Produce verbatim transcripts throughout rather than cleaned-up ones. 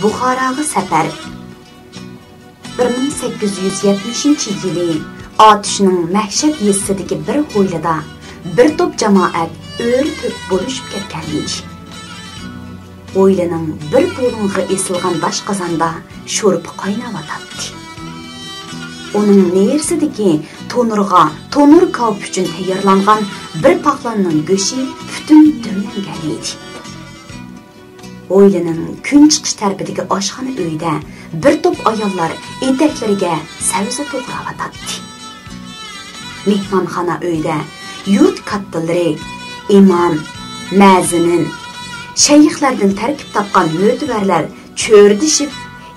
بۇخاراغا سەپەر. بىر مىڭ سەككىز يۈز يەتمىشىنچى يىلى ئاتۇشنىڭ مەھشەد يېزىسىدىكى بىر ھويلىدا بىر توپ جامائەت ئۆرە-تۆپە بولۇشۇپ كەتكەن ئىدى. ھويلىنىڭ بىر بۇلۇڭىغا ئېسىلغان داش قازاندا شورپا قايناۋاتاتتى. ئۇنىڭ نېرىسىدىكى تونۇرغا تونۇر كاۋىپى ئۈچۈن تەييارلانغان بىر پاقلاننىڭ گۆشى پۈتۈن دۈملەنگەن ئىدى. ھويلىنىڭ كۈن چىقىش تەرىپىدىكى ئاشخانا ئۆيدە بىر توپ ئاياللار ئېتەكلىرىگە سەۋزە توغراۋاتاتتى. مېھمانخانا ئۆيدە يۇرت كاتتىلىرى، ئىمام، مەزىنىن، شەيخلەردىن تەركىب تاپقان مۆتىۋەرلەر چۆرىدىشىپ،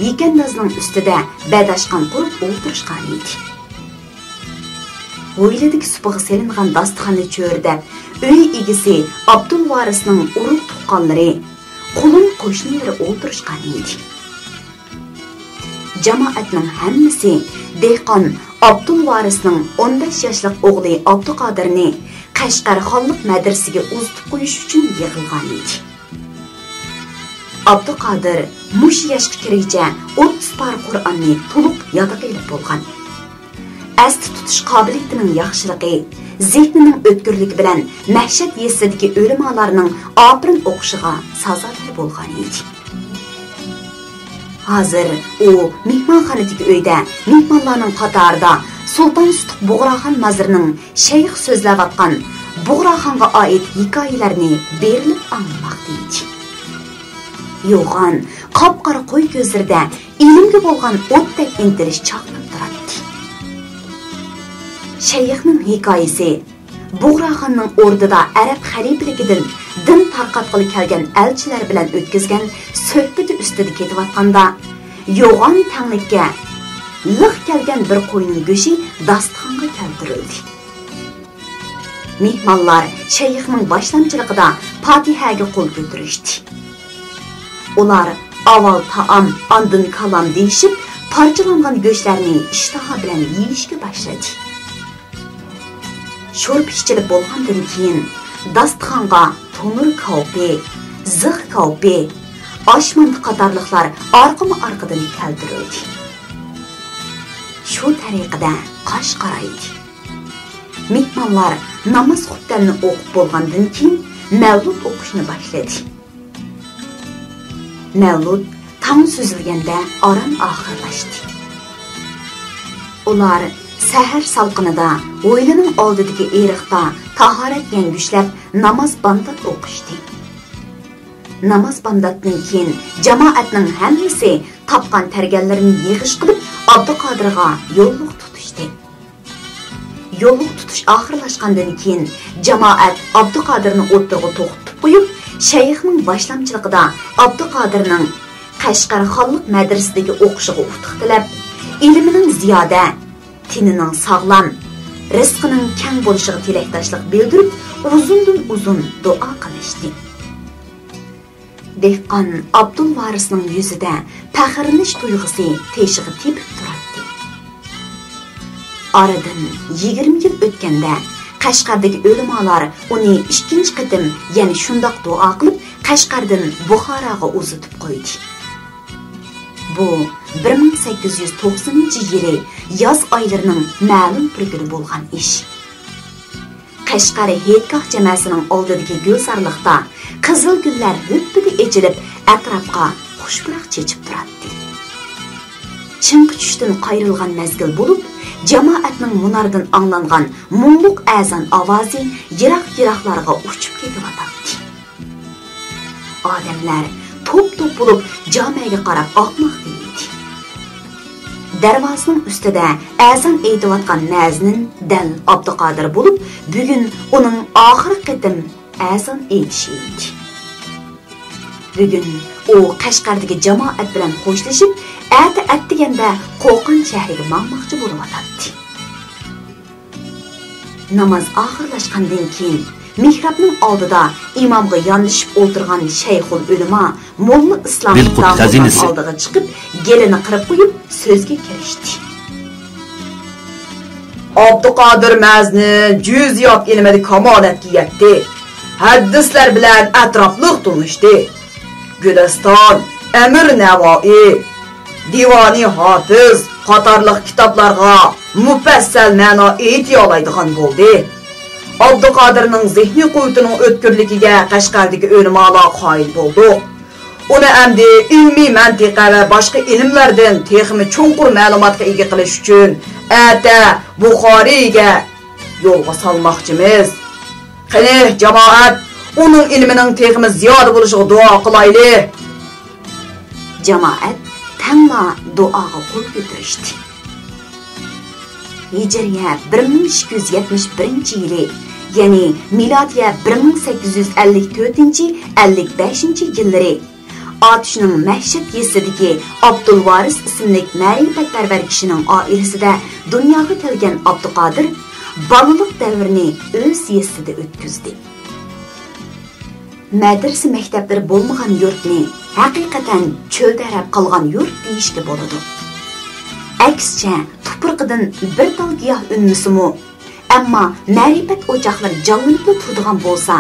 يېكەندازنىڭ ئۈستىدە بەداشقان قۇرۇپ ئولتۇرۇشقان ئىدى. ھويلىدىكى سۇپىغا سېلىنغان داستىخاننى چۆرىدەپ، ئۆي ئىگىسى ئابدۇلۋارىسنىڭ ئۇرۇق-تۇغقانلىرى، قولۇم-قوشنىلىرى ئولتۇرۇشقان ئىدى. جامائەتنىڭ ھەممىسى دېھقان ئابدۇلۋارىسنىڭ ئون بەش ياشلىق ئوغلى ئابدۇقادىرنى قەشقەر خانلىق مەدرىسىگە ئۇزىتىپ قويۇش ئۈچۈن يىغىلغان ئىدى. ئابدۇقادىر مۇشۇ ياشقا كىرگىچە ئوتتۇز پارە قۇرئاننى تولۇق يادىغا ئېلىپ بولغان. ئەستە تۇتۇش قابىلىيىتىنىڭ ياخشىلىقى، زېھنىنىڭ ئۆتكۈرلۈكى بىلەن مەھشەد يېزىسىدىكى ئۆلىمالارنىڭ ئاپىرىن ئوقۇشىغا سازاۋەر بولغان ئىدى. ھازىر ئۇ مېھمانخانىدىكى ئۆيدە مېھمانلارنىڭ قاتارىدا سۇلتان سۇتۇق بۇغراخان مازىرىنىڭ شەيخ سۆزلەۋاتقان بۇغراخانغا ئائىت ھېكايىلەرنى بېرىلىپ ئاڭلىماقتا ئىدى. يوغان، قاپقارا قوي كۆزلىرىدە ئىلىمگە بولغان ئوتتەك ئىنتىلىش چاقناپ تۇراتتى. شەيخنىڭ ھېكايىسى بۇغراخاننىڭ ئوردىدا ئەرەب خەلىپىلىكىدىن دىن تارقاتقىلى كەلگەن ئەلچىلەر بىلەن ئۆتكۈزگەن سۆھبىتى ئۈستىدە كېتىۋاتقاندا، يوغان تەڭلىككە لىق كەلگەن بىر قوينىڭ گۆشى داستىخانغا كەلتۈرۈلدى. مېھمانلار شەيخنىڭ باشلامچىلىقىدا پاتىھەگە قول كۆتۈرۈشتى. ئۇلار ئاۋۋال تائام، ئاندىن كالام دېيىشىپ، پارچىلانغان گۆشلەرنى ئىشتىها بىلەن يېيىشكە باشلىدى. شورپا ئىچىلىپ بولغاندىن كېيىن، داستىخانغا تونۇر كاۋىپى، زىخ كاۋىپى، ئاش مانتا قاتارلىقلار ئارقىمۇ ئارقىدىن كەلتۈرۈلدى. شۇ تەرىقىدە قاش قارايدى. مېھمانلار ناماز خۇپتەمنى ئوقۇپ بولغاندىن كېيىن، مەۋلۇت ئوقۇشنى باشلىدى. مەۋلۇت تاڭ سۈزۈلگەندە ئاران ئاخىرلاشتى. ئۇلار سەھەر سالقىنىدا ھويلىنىڭ ئالدىدىكى ئېرىقتا تاھارەت يەڭگۈشلەپ، ناماز بامدات ئوقۇشتى. ناماز بامداتتىن كېيىن جامائەتنىڭ ھەممىسى تاپقان تەرگەنلىرىنى يىغىش قىلىپ، ئابدۇقادىرغا يوللۇق تۇتۇشتى. يوللۇق تۇتۇش ئاخىرلاشقاندىن كېيىن، جامائەت ئابدۇقادىرنى ئوتتۇرىغا توختىتىپ قويۇپ، شەيخنىڭ باشلامچىلىقىدا ئابدۇقادىرنىڭ قەشقەر خانلىق مەدرىسىدىكى ئوقۇشىغا ئۇتۇق تىلەپ، ئىلمىنىڭ زىيادە، تېنىنىڭ ساغلام، رىزقىنىڭ كەڭ بولۇشىغا تىلەكداشلىق بىلدۈرۈپ، ئۇزۇندىن ئۇزۇن دۇئا قىلىشتى. دېھقان ئابدۇلۋارىسنىڭ يۈزىدە پەخىرلىنىش تۇيغۇسى تېشىغا تېپىپ تۇراتتى. ئارىدىن يىگىرمە يىل ئۆتكەندە، قەشقەردىكى ئۆلىمالار ئۇنى ئىككىنچى قېتىم يەنە شۇنداق دۇئا قىلىپ، قەشقەردىن بۇخاراغا ئۇزىتىپ قويدى. بۇ بىر مىڭ سەككىز يۈز توقسىنىنچى يىلى ياز ئايلىرىنىڭ مەلۇم بىر كۈنى بولغان ئىش. قەشقەر ھېيتگاھ جامەسىنىڭ ئالدىدىكى گۈلزارلىقتا قىزىل گۈللەر ھۈپپىدە ئېچىلىپ، ئەتراپقا خۇش پۇراق چېچىپ تۇراتتى. چىڭقى چۈشتىن قايرىلغان مەزگىل بولۇپ، جامائەتنىڭ مۇناردىن ئاڭلانغان مۇڭلۇق ئەزان ئاۋازى يىراق-يىراقلارغا ئۇچۇپ كېتىۋاتاتتى. ئادەملەر توپ-توپ بولۇپ جامەگە قاراپ ئاقماقتا ئىدى. دەرۋازىنىڭ ئۈستىدە ئەزان ئېيتىۋاتقان مەزىن دەل ئابدۇقادىر بولۇپ، بۈگۈن ئۇنىڭ ئاخىرقى قېتىم ئەزان ئېيتىشى ئىدى. بۈگۈن ئۇ قەشقەردىكى جامائەت بىلەن خوشلىشىپ، ئەتە ئەتىگەندە قوقان شەھىرىگە ماڭماقچى بولۇۋاتاتتى. ناماز ئاخىرلاشقاندىن كېيىن، مېھرابنىڭ ئالدىدا ئىمامغا ياندىشىپ ئولتۇرغان شەيخۇل ئۆلىما موللا ئىسلام بىلقۇت داموللانىڭ خەزىنىسى. ئالدىغا چىقىپ، گېلىنى قىرىپ قويۇپ، سۆزگە كىرىشتى. ئابدۇقادىر مەزنى جۈزئىيات ئىلمىدا كامالەتكە يەتتى. ھەدىسلەر بىلەن ئەتراپلىق تونۇشتى. گۈلىستان، ئەمىر نەۋائى، دىۋانى ھاپىز قاتارلىق كىتابلارغا مۇپەسسەل مەنا ئېيتىيالايدىغان بولدى. ئابدۇقادىرنىڭ زېھنىي قۇۋۋىتىنىڭ ئۆتكۈرلۈكىگە قەشقەردىكى ئۆلىمالار قايىل بولدى. ئۇنى ئەمدى ئىلمىي مەنتىقە ۋە باشقا ئىلىملەردىن تېخىمۇ چوڭقۇر مەلۇماتقا ئىگە قىلىش ئۈچۈن ئەتە بۇخارىيگە يولغا سالماقچىمىز. قېنى، جامائەت، ئۇنىڭ ئىلمىنىڭ تېخىمۇ زىيادە بولۇشىغا دۇئا قىلايلى. جامائەت تەڭلا دۇئاغا قول كۆتۈرۈشتى. ھىجرىيە بىر مىڭ ئىككى يۈز يەتمىش بىرىنچى يىلى، يەنى مىلادىيە بىر مىڭ سەككىز يۈز ئەللىك تۆتىنچى، ئەللىك بەشىنچى يىللىرى ئاتۇشنىڭ مەشھەد يېزىسىدىكى ئابدۇلۋارىس ئىسىملىك مەرىپەتپەرۋەر كىشىنىڭ ئائىلىسىدە دۇنياغا كەلگەن ئابدۇقادىر بالىلىق دەۋرىنى ئۆز يېزىسىدا ئۆتكۈزدى. مەدرىسە مەكتەپلىرى بولمىغان يۇرتنى ھەقىقەتەن چۆلدەرەپ قالغان يۇرت دېيىشكە بولىدۇ. ئەكسىچە، تۇپرىقىدىن بىر تال گىياھ ئۈنمىسىمۇ، ئەمما مەرىپەت ئوچاقلىرى جانلىنىپلا تۇرىدىغان بولسا،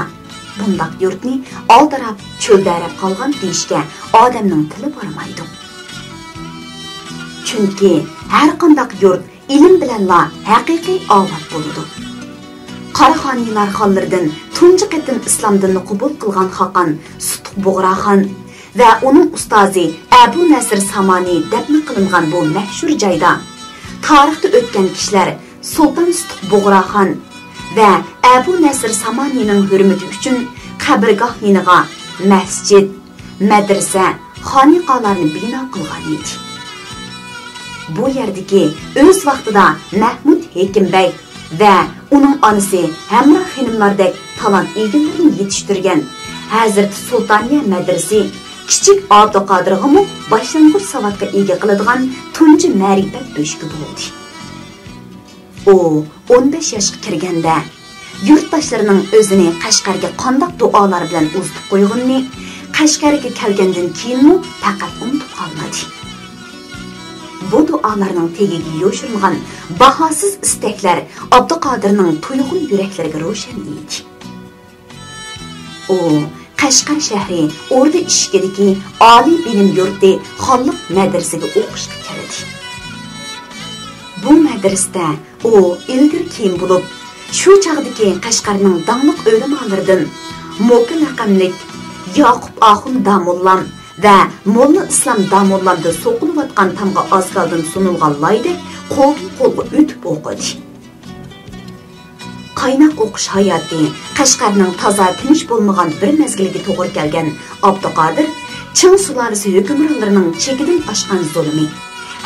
بۇنداق يۇرتنى ئالدىراپ چۆلدەرەپ قالغان دېيىشكە ئادەمنىڭ تىلى بارمايدۇ. چۈنكى ھەرقانداق يۇرت ئىلىم بىلەنلا ھەقىقىي ئاۋات بولىدۇ. قاراخانىيلار خانلىرىدىن تۇنجى قېتىم ئىسلام دىنىنى قوبۇل قىلغان خاقان سۇتۇق بۇغراخان ۋە ئۇنىڭ ئۇستازى ئەبۇ نەسىر سامانى دەپنە قىلىنغان بۇ مەشھۇر جايدا تارىختا ئۆتكەن كىشىلەر سۇلتان سۇتۇق بۇغراخان ۋە ئەبۇ نەسىر سامانىنىڭ ھۆرمىتى ئۈچۈن قەبرىگاھ يېنىغا مەسچىت، مەدرىسە، خانىقالارنى بىنا قىلغان ئىدى. بۇ يەردىكى ئۆز ۋاقتىدا مەھمۇد ھېكىم بەگ ۋە ئۇنىڭ ئانىسى ھەمراھ خېنىملاردەك تالانت ئىگىلىرىنى يېتىشتۈرگەن ھەزرىتى سۇلتانىيە مەدرىسى كىچىك ئابدۇقادىرغىمۇ باشلانغۇچ ساۋاتقا ئىگە قىلىدىغان تۇنجى مەرىپەت بۆشۈكى بولدى. ئۇ ئون بەش ياشقا كىرگەندە، يۇرتداشلىرىنىڭ ئۆزىنى قەشقەرگە قانداق دۇئالار بىلەن ئۇزىتىپ قويغىنىنى قەشقەرگە كەلگەندىن كېيىنمۇ پەقەت ئۇنتۇپ قالمىدى. بۇ دۇئالارنىڭ تېگىگە يوشۇرۇنغان باھاسىز ئىستەكلەر ئابدۇقادىرنىڭ تۇيغۇ يۈرەكلىرىگە روشەن ئىدى. ئۇ قەشقەر شەھىرى ئوردا ئىشىكىدىكى ئالىي بىلىم يۇرتى خانلىق مەدرىسىگە ئوقۇشقا كىردى. بۇ مەدرىسىدە ئۇ ئىلگىرى كېيىن بولۇپ، شۇ چاغدىكى قەشقەرنىڭ داڭلىق ئۆلىمالىرىدىن موكا لەقەملىك ياقۇپ ئاخۇن داموللام ۋە موللا ئىسلام داموللامدىن سوقۇلۇۋاتقان تامغا ئازگالدىن سۇنۇلغان لايدەك قولدىن قولغا ئۆتۈپ ئوقۇدى. قايناق ئوقۇش ھاياتى قەشقەرنىڭ تازا تىنچ بولمىغان بىر مەزگىلىگە توغرا كەلگەن ئابدۇقادىر چىڭ سۇلالىسى ھۆكۈمرانلىرىنىڭ چېكىدىن ئاشقان زۇلۇمى،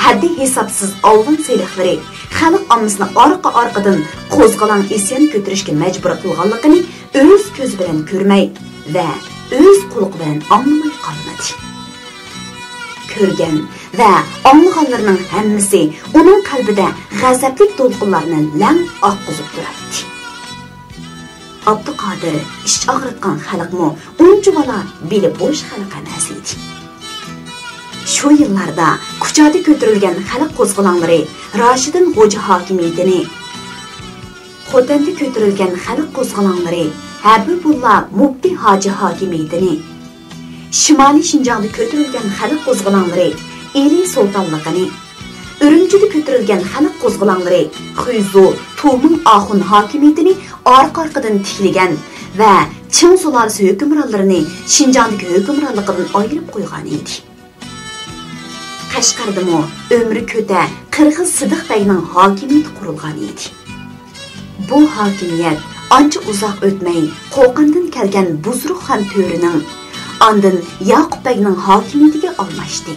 ھەددى ھېسابسىز ئالغان سېلىقلىرى خەلق ئاممىسىنى ئارقا-ئارقىدىن قوزغىلاڭ ئىسيان كۆتۈرۈشكە مەجبۇر قىلغانلىقىنى ئۆز كۆزى بىلەن كۆرمەي ۋە ئۆز قۇلىقى بىلەن ئاڭلىماي قالمىدى. كۆرگەن ۋە ئاڭلىغانلىرىنىڭ ھەممىسى ئۇنىڭ قەلبىدە غەزەپلىك دولقۇنلارنى لەڭ ئاققۇزۇپ تۇراتتى. ئابدۇقادىر ئىچ ئاغرىتقان خەلقمۇ ئۇنچىۋالا بېلى بوش خەلق ئەمەس ئىدى. شۇ يىللاردا كۇچادا كۆتۈرۈلگەن خەلق قوزغىلاڭلىرى راشىدىن غوجا ھاكىمىيىتىنى، خوتەندە كۆتۈرۈلگەن خەلق قوزغىلاڭلىرى ھەبىبۇللا مۇپتى ھاجى ھاكىمىيىتىنى، شىمالىي شىنجاڭدا كۆتۈرۈلگەن خەلق قوزغىلاڭلىرى ئىلى سۇلتانلىقىنى، ئۈرۈمچىدە كۆتۈرۈلگەن خەلق قوزغىلاڭلىرى خۇيزۇ تۇمىڭ ئاخۇن ھاكىمىيىتىنى ئارقا-ئارقىدىن تىكلىگەن ۋە چىڭ سۇلالىسى ھۆكۈمرانلىرىنى شىنجاڭدىكى ھۆكۈمرانلىقىدىن ئايرىپ قويغان ئىدى. قەشقەردىمۇ ئۆمرى كۆتە قىرغىز سىدىق بەگنىڭ ھاكىمىيىتى قۇرۇلغان ئىدى. بۇ ھاكىمىيەت ئانچە ئۇزاق ئۆتمەي، قوقاندىن كەلگەن بۇزرۇق خان تۆرىنىڭ، ئاندىن ياقۇپ بەگنىڭ ھاكىمىيىتىگە ئالماشتى.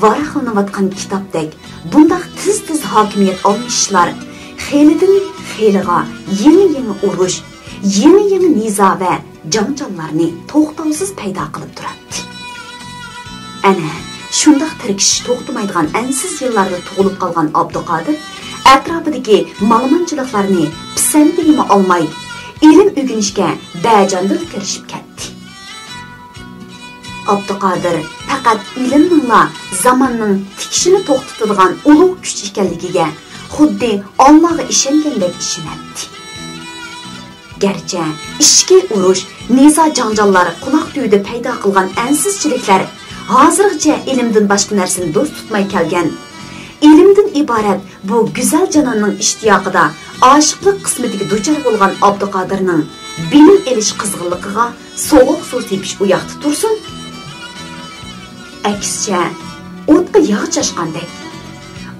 ۋاراقلىنىۋاتقان كىتابتەك، بۇنداق تېز-تېز ھاكىمىيەت ئالمىشىشلار خېلىدىن خېلىغا يېڭى-يېڭى ئۇرۇش، يېڭى-يېڭى نىزا ۋە جاڭجاللارنى توختاۋسىز پەيدا قىلىپ تۇراتتى. ئەنە شۇنداق تىركىشىش توختىمايدىغان ئەنسىز يىللاردا تۇغۇلۇپ قالغان ئابدۇقادىر ئەتراپىدىكى مالىمانچىلىقلارنى پىسەنتىگىمۇ ئالماي، ئىلىم ئۆگىنىشكە بەجاندىلا كىرىشىپ كەتتى. ئابدۇقادىر پەقەت ئىلىمنىڭلا زاماننىڭ تىكىشىنى توختىتىدىغان ئۇلۇغ كۈچ ئىكەنلىكىگە خۇددى ئاللاغا ئىشەنگەندەك ئىشىنەتتى. گەرچە ئىچكى ئۇرۇش، نىزا-جاڭجاللار قۇلاق تۈۋىدە پەيدا قىلغان ئەنسىزچىلىكلەر ھازىرغىچە ئىلىمدىن باشقا نەرسىنى دوست تۇتماي كەلگەن، ئىلىمدىن ئىبارەت بۇ گۈزەل جاناننىڭ ئىشتىياقىدا ئاشىقلىق قىسمىتىگە دۇچار بولغان ئابدۇقادىرنىڭ بىلىم ئېلىش قىزغىنلىقىغا سوغۇق سۇ سېپىش ئۇياقتا تۇرسۇن، ئەكسىچە، ئوتقا ياغ چاچقاندەك،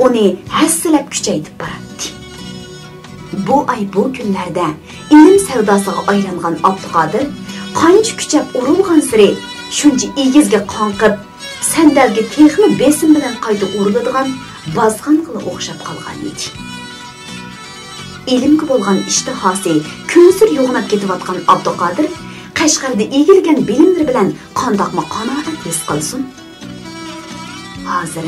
ئۇنى ھەسسىلەپ كۈچەيتىپ باراتتى. بۇ ئاي، بۇ كۈنلەردە ئىلىم سەۋداسىغا ئايلانغان ئابدۇقادىر قانچە كۈچەپ ئۇرۇلغانسېرى شۇنچە ئېگىزگە قاڭقىپ، سەندەلگە تېخىمۇ بېسىم بىلەن قايتا ئۇرۇلىدىغان بازغانغىلا ئوخشاپ قالغان ئىدى. ئىلىمگە بولغان ئىشتىھاسى كۈنسېرى يوغىناپ كېتىۋاتقان ئابدۇقادىر قەشقەردە ئىگىلىگەن بىلىملىرى بىلەن قانداقمۇ قانائەت ھېس قىلسۇن؟ ھازىر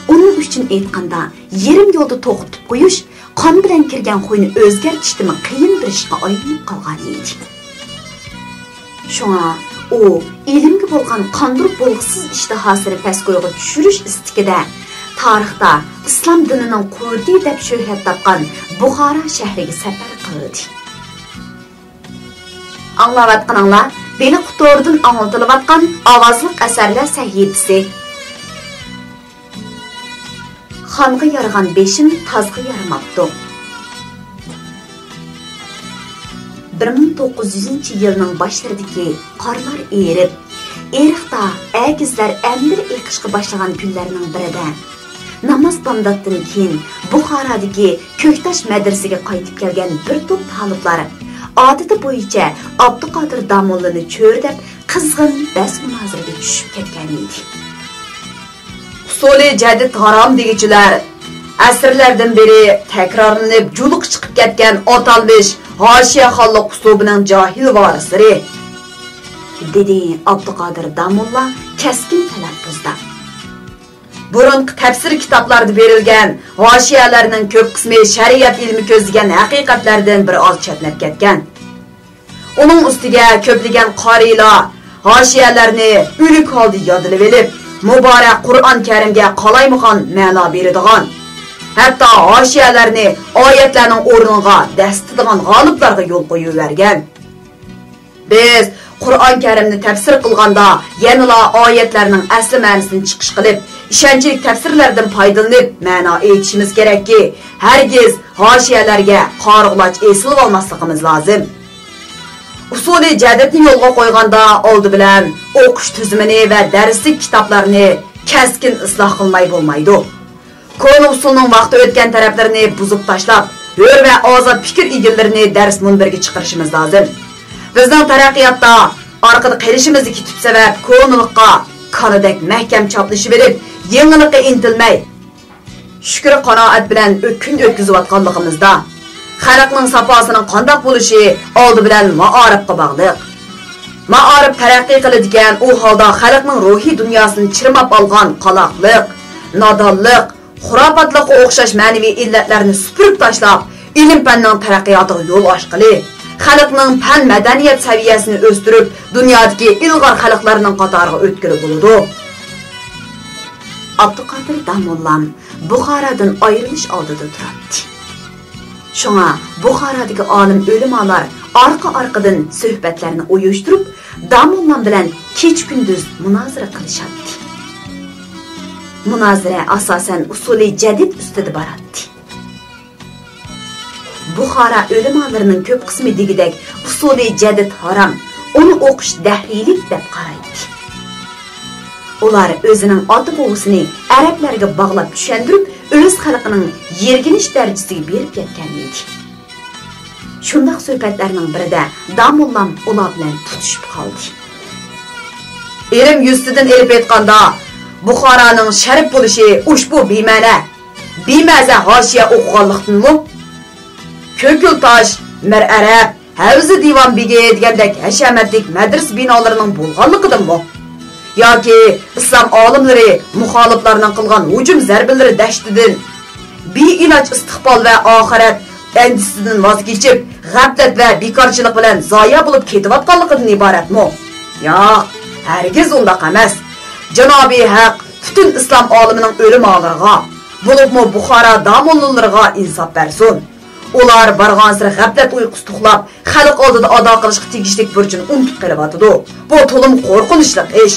ئۇنىڭ ئۈچۈن ئېيتقاندا، يېرىم يولدا توختىتىپ قويۇش قان بىلەن كىرگەن خوينى ئۆزگەرتىشتىنمۇ قىيىن بىر ئىشقا ئايلىنىپ قالغان ئىدى. شۇڭا ئۇ ئىلىمگە بولغان قاندۇرۇپ بولغۇسىز ئىشتىھاسىنى پەسكويغا چۈشۈرۈش ئىستىكىدە تارىختا ئىسلام دىنىنىڭ قۇۋۋىتى دەپ شۆھرەت تاپقان بۇخارا شەھىرىگە سەپەر قىلدى. ئاڭلاۋاتقىنىڭلار بېلىق تورىدىن ئاڭلىتىلىۋاتقان ئاۋازلىق ئەسەرلەر سەھىپىسى. خانغا يارىغان بېشىم تازغا يارىماپتۇ. بىر مىڭ توققۇز يۈزىنچى يىلنىڭ باشلىرىدىكى قارلار ئېرىپ، ئېرىقتا ئەگىزلەر ئەمدىلا ئېقىشقا باشلىغان كۈنلەرنىڭ بىرىدە، ناماز بامداتتىن كېيىن بۇخارادىكى كۆكتاش مەدرىسىگە قايتىپ كەلگەن بىر توپ تالىپلار ئادىتى بويىچە ئابدۇقادىر داموللىنى چۆرىدەپ، قىزغىن بەس-مۇنازىرىگە چۈشۈپ كەتكەن ئىدى. ئۇسۇلى جەدىد ھارام دېگۈچىلەر، ئەسىرلەردىن بېرى تەكرارلىنىپ جۇلۇقى چىقىپ كەتكەن ئاتالمىش ھاشىيە خانلىق ئۇسلۇبىنىڭ جاھىل ۋارىسلىرى، دېدى ئابدۇقادىر داموللا كەسكىن تەلەپپۇزدا. بۇرۇنقى تەپسىر كىتابلاردا بېرىلگەن ھاشىيەلەرنىڭ كۆپ قىسمى شەرىئەت ئىلمى كۆزلىگەن ھەقىقەتلەردىن بىر ئاز چەتنەپ كەتكەن. ئۇنىڭ ئۈستىگە كۆپلىگەن قارىيلار ھاشىيەلەرنى ئۆلۈك ھالدا يادلىۋېلىپ، مۇبارەك قۇرئان كەرىمگە قالايمىقان مەنا بېرىدىغان، ھەتتا ھاشىيەلەرنى ئايەتلەرنىڭ ئورنىغا دەسسىتىدىغان غالىپلارغا يول قويۇۋەرگەن. بىز قۇرئان كەرىمنى تەپسىر قىلغاندا يەنىلا ئايەتلەرنىڭ ئەسلى مەنىسىنى چىقىش قىلىپ، ئىشەنچلىك تەپسىرلەردىن پايدىلىنىپ مەنا ئېيتىشىمىز كېرەككى، ھەرگىز ھاشىيەلەرگە قارىغۇلاچ ئېسىلىۋالماسلىقىمىز لازىم. ئۇسۇلى جەدىدنى يولغا قويغاندا ئالدى بىلەن ئوقۇش تۈزۈمىنى ۋە دەرسلىك كىتابلارنى كەسكىن ئىسلاھ قىلماي بولمايدۇ. كونا ئۇسۇلنىڭ ۋاقتى ئۆتكەن تەرەپلىرىنى بۇزۇپ تاشلاپ، ھۆر ۋە ئازاد پىكىر ئىگىلىرىنى دەرس مۇنبىرىگە چىقىرىشىمىز لازىم. بىزنىڭ تەرەققىياتتا ئارقىدا قېلىشىمىزدىكى تۈپ سەۋەب كونىلىققا كانىدەك مەھكەم چاپلىشىۋېلىپ، يېڭىلىققا ئىنتىلمەي، شۈكرى قانائەت بىلەن ئۆ-، كۈن ئۆتكۈزۈۋاتقانلىقىمىزدا، خەلقنىڭ ساپاسىنىڭ قانداق بولۇشى ئالدى بىلەن مائارىپقا باغلىق. مائارىپ تەرەققىي قىلىدىكەن، ئۇ ھالدا خەلقنىڭ روھىي دۇنياسىنى چىرماپ ئالغان قالاقلىق، نادانلىق، خۇراپاتلىققا ئوخشاش مەنىۋى ئىللەتلەرنى سۈپۈرۈپ تاشلاپ، ئىلىم-پەننىڭ تەرەققىياتىغا يول ئاچقىلى، خەلقنىڭ پەن-مەدەنىيەت سەۋىيەسىنى ئۆستۈرۈپ، دۇنيادىكى ئىلغار خەلقلەرنىڭ قاتارىغا ئۆتكىلى بولىدۇ. ئابدۇقادىر داموللام بۇخارادىن ئايرىلىش ئالدىدا تۇراتتى. شۇڭا بۇخارادىكى ئالىم-ئۆلىمالار ئارقا-ئارقىدىن سۆھبەتلەرنى ئۇيۇشتۇرۇپ، داموللام بىلەن كېچە-كۈندۈز مۇنازىرە قىلىشاتتى. مۇنازىرە ئاساسەن ئۇسۇلى جەدىد ئۈستىدە باراتتى. بۇخارا ئۆلىمالىرىنىڭ كۆپ قىسمى دېگۈدەك ئۇسۇلى جەدىد ھارام، ئۇنى ئوقۇش دەھرىيلىك دەپ قارايتتى. ئۇلار ئۆزىنىڭ ئاتا-بوۋىسىنى ئەرەبلەرگە باغلاپ چۈشەندۈرۈپ، ئۆز خەلقىنىڭ يىرگىنىش دەرىجىسىگە بېرىپ يەتكەن ئىدى. شۇنداق سۆھبەتلەرنىڭ بىرىدە داموللام ئۇلار بىلەن تۇتۇشۇپ قالدى. ئىلىم يۈزىسىدىن ئېلىپ ئېيتقاندا، بۇخارانىڭ شەرىپ بولۇشى ئۇشبۇ بىمەنە، بىمەزە ھاشىيە ئوقۇغانلىقتىنمۇ؟ كۆكۈل تاش، مىر ئەرەب، ھەۋزى دىۋان بېگى دېگەندەك ھەشەمەتلىك مەدرىسە بىنالىرىنىڭ بولغانلىقىدىنمۇ؟ ياكى ئىسلام ئالىملىرى مۇخالىپلارنىڭ قىلغان ھۇجۇم زەربىلىرى دەشتىدىن بىئىلاج ئىستىقبال ۋە ئاخىرەت ئەندىشىسىدىن ۋاز كېچىپ، غەپلەت ۋە بىكارچىلىق بىلەن زايە بولۇپ كېتىۋاتقانلىقىدىن ئىبارەتمۇ؟ ياق، ھەرگىز ئۇنداق ئەمەس. جانابى ھەق پۈتۈن ئىسلام ئالىمىنىڭ ئۆلىمالىرىغا، بولۇپمۇ بۇخارا داموللىلىرىغا ئىنساپ بەرسۇن. ئۇلار بارغانسېرى غەپلەت ئۇيقۇسىدا ئۇخلاپ، خەلق ئالدىدا ئادا قىلىشقا تېگىشلىك بۇرچىنى ئۇنتۇپ قېلىۋاتىدۇ. بۇ تولىمۇ قورقۇنچلۇق ئىش.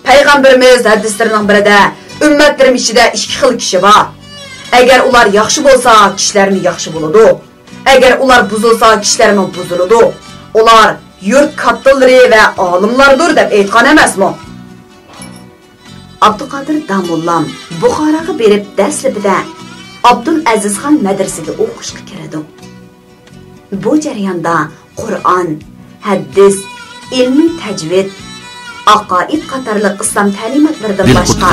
پەيغەمبىرىمىز ھەدىسلىرىنىڭ بىرىدە، «ئۈممەتلىرىم ئىچىدە ئىككى خىل كىشى بار. ئەگەر ئۇلار ياخشى بولسا، كىشىلەرمۇ ياخشى بولىدۇ. ئەگەر ئۇلار بۇزۇلسا، كىشىلەرمۇ بۇزۇلىدۇ. ئۇلار يۇرت كاتتىلىرى ۋە ئالىملاردۇر» دەپ ئېيتقان ئەمەسمۇ؟ ئابدۇقادىر داموللام بۇخاراغا بېرىپ، دەسلىپىدە ئابدۇلئەزىزخان مەدرىسىگە ئوقۇشقا كىرىدۇ. بۇ جەرياندا قۇرئان، ھەدىس، ئىلمىي تەجۋىد، ئاقائىد قاتارلىق ئىسلام تەلىماتلىرىدىن باشقا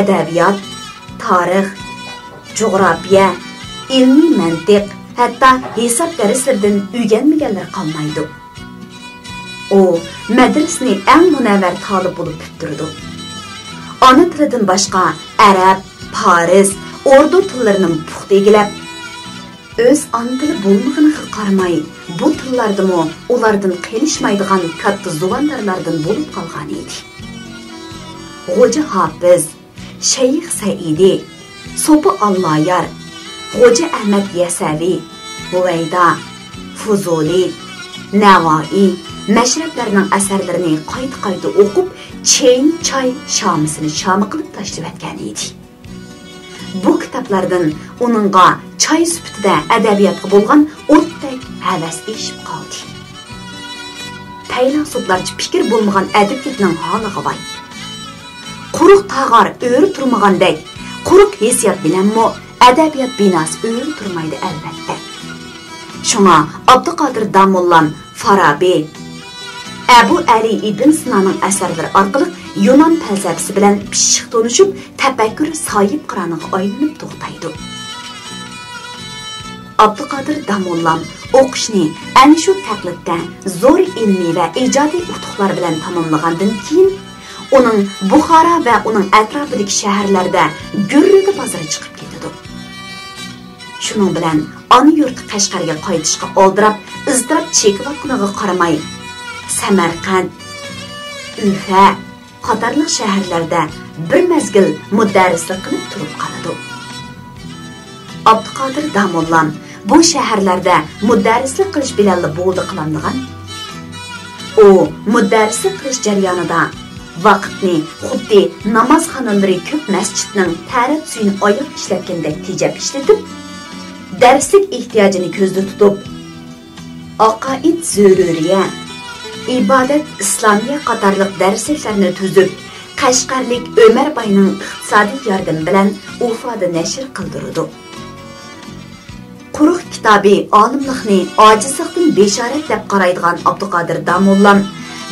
ئەدەبىيات، تارىخ، جۇغراپىيە، ئىلمىي مەنتىق، ھەتتا ھېساب دەرسلىرىدىن ئۆگەنمىگەنلەر قالمايدۇ. ئۇ مەدرىسىنى ئەڭ مۇنەۋۋەر تالىپ بولۇپ پۈتتۈرىدۇ. ئانا تىلىدىن باشقا ئەرەب، پارس، ئوردۇ تىللىرىنىمۇ پۇختا ئىگىلەپ، ئۆز ئانا تىلى بولمىغىنىغا قارىماي، بۇ تىللاردىمۇ ئۇلاردىن قېلىشمايدىغان كاتتا زۇۋاندارلاردىن بولۇپ قالغان ئىدى. غوجا ھاپىز، شەيخ سەئىدى، سوپى ئاللايار، غوجا ئەھمەد يەسەۋى، ھۇۋەيدا، فۇزۇلى، نەۋائى، مەشرەپلەرنىڭ ئەسەرلىرىنى قايتا-قايتا ئوقۇپ، چېيىنى چاي، شامىسىنى شاما قىلىپ تاشلىۋەتكەن ئىدى. بۇ كىتابلاردىن ئۇنىڭغا چاي سۈپىتىدە ئەدەبىياتقا بولغان ئوتتەك ھەۋەس ئېشىپ قالدى. پەيلاسوپلارچە پىكىر بولمىغان ئەدىبلىكنىڭ ھالىغا ۋاي! قۇرۇق تاغار ئۆرە تۇرمىغاندەك، قۇرۇق ھېسسىيات بىلەنمۇ ئەدەبىيات بىناسى ئۆرە تۇرمايدۇ، ئەلۋەتتە. شۇڭا ئابدۇقادىر داموللام فارابى، ئەبۇ ئەلى ئىبن سىنانىڭ ئەسەرلىرى ئارقىلىق يۇنان پەلسەپىسى بىلەن پىششىق تونۇشۇپ، تەپەككۇر ساھىبقىرانىغا ئايلىنىپ توختايدۇ. ئابدۇقادىر داموللام ئوقۇشنى ئەنە شۇ تەقلىدتە زور ئىلمىي ۋە ئىجادىي ئۇتۇقلار بىلەن تاماملىغاندىن كېيىن، ئۇنىڭ بۇخارا ۋە ئۇنىڭ ئەتراپىدىكى شەھەرلەردە گۈررىدە بازىرى چىقىپ كېتىدۇ. شۇنىڭ بىلەن ئانا يۇرتى قەشقەرگە قايتىشقا ئالدىراپ، ئىزتىراپ چېكىۋاتقىنىغا قارىماي، سەمەرقەنت، ئۈفە قاتارلىق شەھەرلەردە بىر مەزگىل مۇدەررىسلىك قىلىپ تۇرۇپ قالىدۇ. ئابدۇقادىر داموللام بۇ شەھەرلەردە مۇدەررىسلىك قىلىش بىلەنلا بولدى قىلامدىغان؟ ئۇ مۇدەررىسلىك قىلىش جەريانىدا ۋاقىتنى خۇددى نامازخانىلىرى كۆپ مەسچىتنىڭ تەرەت سۈيىنى ئاياغ ئىشلەتكەندەك تېجەپ ئىشلىتىپ، دەرسلىك ئېھتىياجىنى كۆزدە تۇتۇپ، ئاقائىد زۆرۈرىيە، ئىبادەت ئىسلامىيە قاتارلىق دەرسلىكلەرنى تۈزۈپ، قەشقەرلىك ئۆمەر باينىڭ ئىقتىسادىي ياردىمى بىلەن ئۇفادا نەشر قىلدۇرىدۇ. قۇرۇق كىتابى ئالىملىقنى ئاجىزلىقتىن بېشارەت دەپ قارايدىغان ئابدۇقادىر داموللام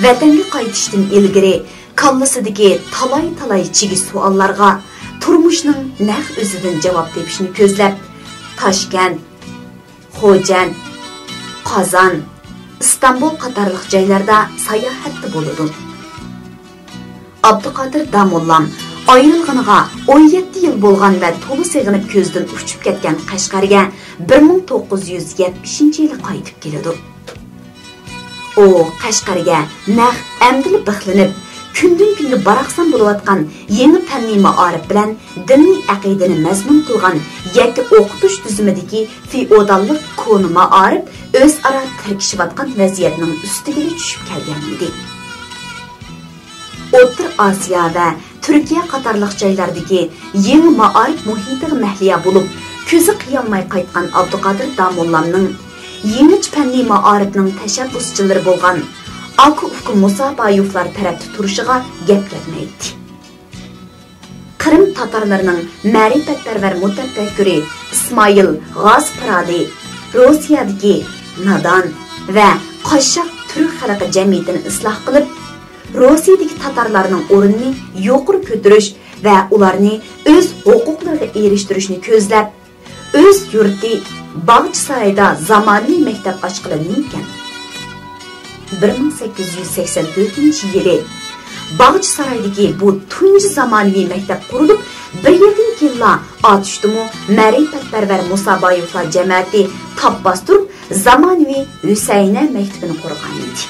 ۋەتەنگە قايتىشتىن ئىلگىرى كاللىسىدىكى تالاي-تالاي چىگىش سوئاللارغا تۇرمۇشنىڭ نەق ئۆزىدىن جاۋاب تېپىشنى كۆزلەپ، تاشكەنت، خوجەنت، قازان، ئىستانبۇل قاتارلىق جايلاردا ساياھەتتە بولىدۇ. ئابدۇقادىر داموللام ئايرىلغىنىغا ئون يەتتە يىل بولغان ۋە تولا سېغىنىپ كۆزدىن ئۇچۇپ كەتكەن قەشقەرگە بىر مىڭ توققۇز يۈز يەتمىشىنچى يىلى قايتىپ كېلىدۇ. ئۇ قەشقەرگە نەق ئەمدىلا بىخلىنىپ، كۈندىن-كۈنگە باراقسان بولۇۋاتقان يېڭى پەننىي مائارىپ بىلەن دىنىي ئەقىدىنى مەزمۇن قىلغان يەككە ئوقۇتۇش تۈزۈمىدىكى فېئوداللىق كونا مائارىپ ئۆزئارا تىركىشىۋاتقان ۋەزىيەتنىڭ ئۈستىگىلا چۈشۈپ كەلگەن ئىدى. ئوتتۇرا ئاسىيا ۋە تۈركىيە قاتارلىق جايلاردىكى يېڭى مائارىپ مۇھىتىغا مەھلىيا بولۇپ، كۆزى قىيالماي قايتقان ئابدۇقادىر داموللامنىڭ يېڭىچە پەننىي مائارىپنىڭ تەشەببۇسچىلىرى بولغان ئاكا-ئۇكا مۇسابايېۋلار تەرەپتە تۇرۇشىغا گەپ كەتمەيتتى. قىرىم تاتارلىرىنىڭ مەرىپەتپەرۋەر مۇتەپەككۇرى ئىسمائىل غازى پىرالى روسىيەدىكى نادان ۋە قاششاق تۈرك خەلقى جەمئىيىتىنى ئىسلاھ قىلىپ، روسىيەدىكى تاتارلارنىڭ ئورنىنى يۇقىرى كۆتۈرۈش ۋە ئۇلارنى ئۆز ھوقۇقلىرىغا ئېرىشتۈرۈشنى كۆزلەپ، ئۆز يۇرتى باغچىسارايدا زامانىۋى مەكتەپ ئاچقىلى نېمىكەن؟ بىر مىڭ سەككىز يۈز سەكسەن تۆتىنچى يىلى باغچىسارايدىكى بۇ تۇنجى زامانىۋى مەكتەپ قۇرۇلۇپ، بىر يىلدىن كېيىنلا ئاتۇشتىمۇ مەرىپەتپەرۋەر مۇسابايېۋلار جەمەتى تاپ باستۇرۇپ، زامانىۋى ھۈسەينە مەكتىپىنى قۇرغان ئىدى.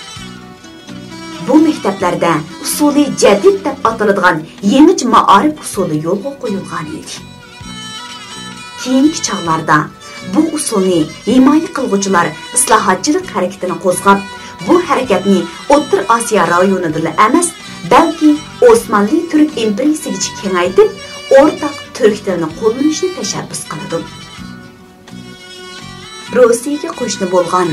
بۇ مەكتەپلەردە ئۇسۇلى جەدىد دەپ ئاتىلىدىغان يېڭىچە مائارىپ ئۇسۇلى يولغا قويۇلغان ئىدى. كېيىنكى چاغلاردا بۇ ئۇسۇلنى ھىمايە قىلغۇچىلار ئىسلاھاتچىلىق ھەرىكىتىنى قوزغاپ، بۇ ھەرىكەتنى ئوتتۇرا ئاسىيا رايونىدىلا ئەمەس، بەلكى ئوسمانلى تۈرك ئىمپېرىيىسىگىچە كېڭەيتىپ، ئورتاق تۈرك تىلىنى قوللىنىشنى تەشەببۇس قىلىدۇ. روسىيەگە قوشنا بولغان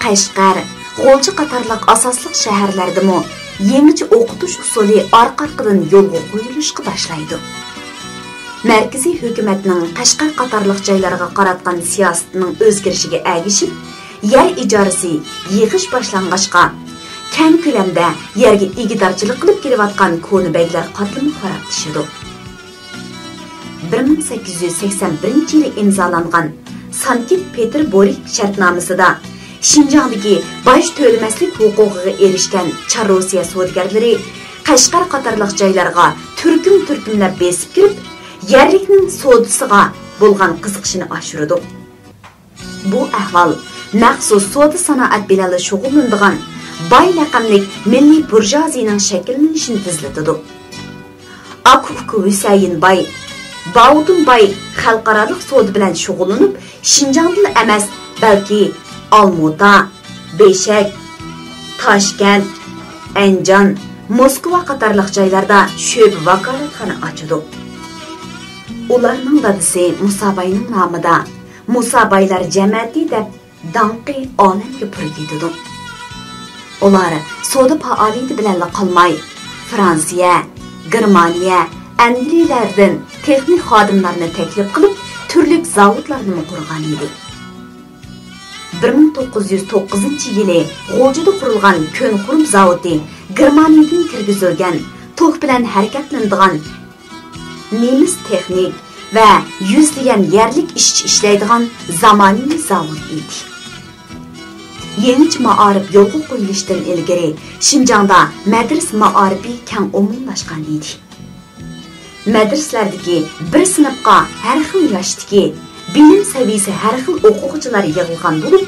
قەشقەر، غۇلجا قاتارلىق ئاساسلىق شەھەرلەردىمۇ يېڭىچە ئوقۇتۇش ئۇسۇلى ئارقا-ئارقىدىن يولغا قويۇلۇشقا باشلايدۇ. مەركىزىي ھۆكۈمەتنىڭ قەشقەر قاتارلىق جايلارغا قاراتقان سىياسىتىنىڭ ئۆزگىرىشىگە ئەگىشىپ، يەر ئىجارىسى يىغىش باشلانغاچقا، كەڭ كۆلەمدە يەرگە ئىگىدارچىلىق قىلىپ كېلىۋاتقان كونا بەگلەر قاتلىمى خارابلىشىدۇ. بىر مىڭ سەككىز يۈز سەكسەن بىرىنچى يىلى ئىمزالانغان سانكت پېتېربۇرگ شەرتنامىسىدا شىنجاڭدىكى باج تۆلىمەسلىك ھوقۇقىغا ئېرىشكەن چار روسىيە سودىگەرلىرى قەشقەر قاتارلىق جايلارغا تۈركۈم-تۈركۈملەپ بېسىپ كىرىپ، يەرلىكنىڭ سودىسىغا بولغان قىزىقىشىنى ئاشۇرىدۇ. بۇ ئەھۋال مەخسۇس سودا-سانائەت بىلەنلا شۇغۇللىنىدىغان باي لەقەملىك مىللىي بۇرژۇئازىيىنىڭ شەكىللىنىشىنى تېزلىتىدۇ. ئاكا-ئۇكا ھۈسەيىن باي، باۋۇدۇن باي خەلقئارالىق سودا بىلەن شۇغۇللىنىپ، شىنجاڭدىلا ئەمەس، بەلكى ئالمۇتا، بېشەك، تاشكەنت، ئەنجان، موسكۋا قاتارلىق جايلاردا شۆبە ۋاكالەتخانا ئاچىدۇ. ئۇلارنىڭ دادىسى مۇسا باينىڭ نامىدا مۇسا بايلار جەمەتى دەپ داڭقى ئالەمگە پۇر يېتىدۇ. ئۇلار سودا پائالىيىتى بىلەنلا قالماي، فرانسىيە، گېرمانىيە، ئەنگلىيەلەردىن تېخنىك خادىملارنى تەكلىپ قىلىپ، تۈرلۈك زاۋۇتلارنىمۇ قۇرغان ئىدى. بىر مىڭ توققۇز يۈز توققۇزىنچى يىلى غۇلجىدا قۇرۇلغان كۆن خۇرۇم زاۋۇتى گېرمانىيەدىن كىرگۈزۈلگەن توك بىلەن ھەرىكەتلىنىدىغان نېمىس تېخنىك ۋە يۈزلىگەن يەرلىك ئىشچى ئىشلەيدىغان زامانىۋى زاۋۇت ئىدى. يېڭىچە مائارىپ يولغا قويۇلۇشتىن ئىلگىرى شىنجاڭدا مەدرىسە مائارىپى كەڭ ئومۇملاشقان ئىدى. مەدرىسىلەردىكى بىر سىنىپقا ھەر خىل ياشتىكى، بىلىم سەۋىيىسى ھەر خىل ئوقۇغۇچىلار يىغىلغان بولۇپ،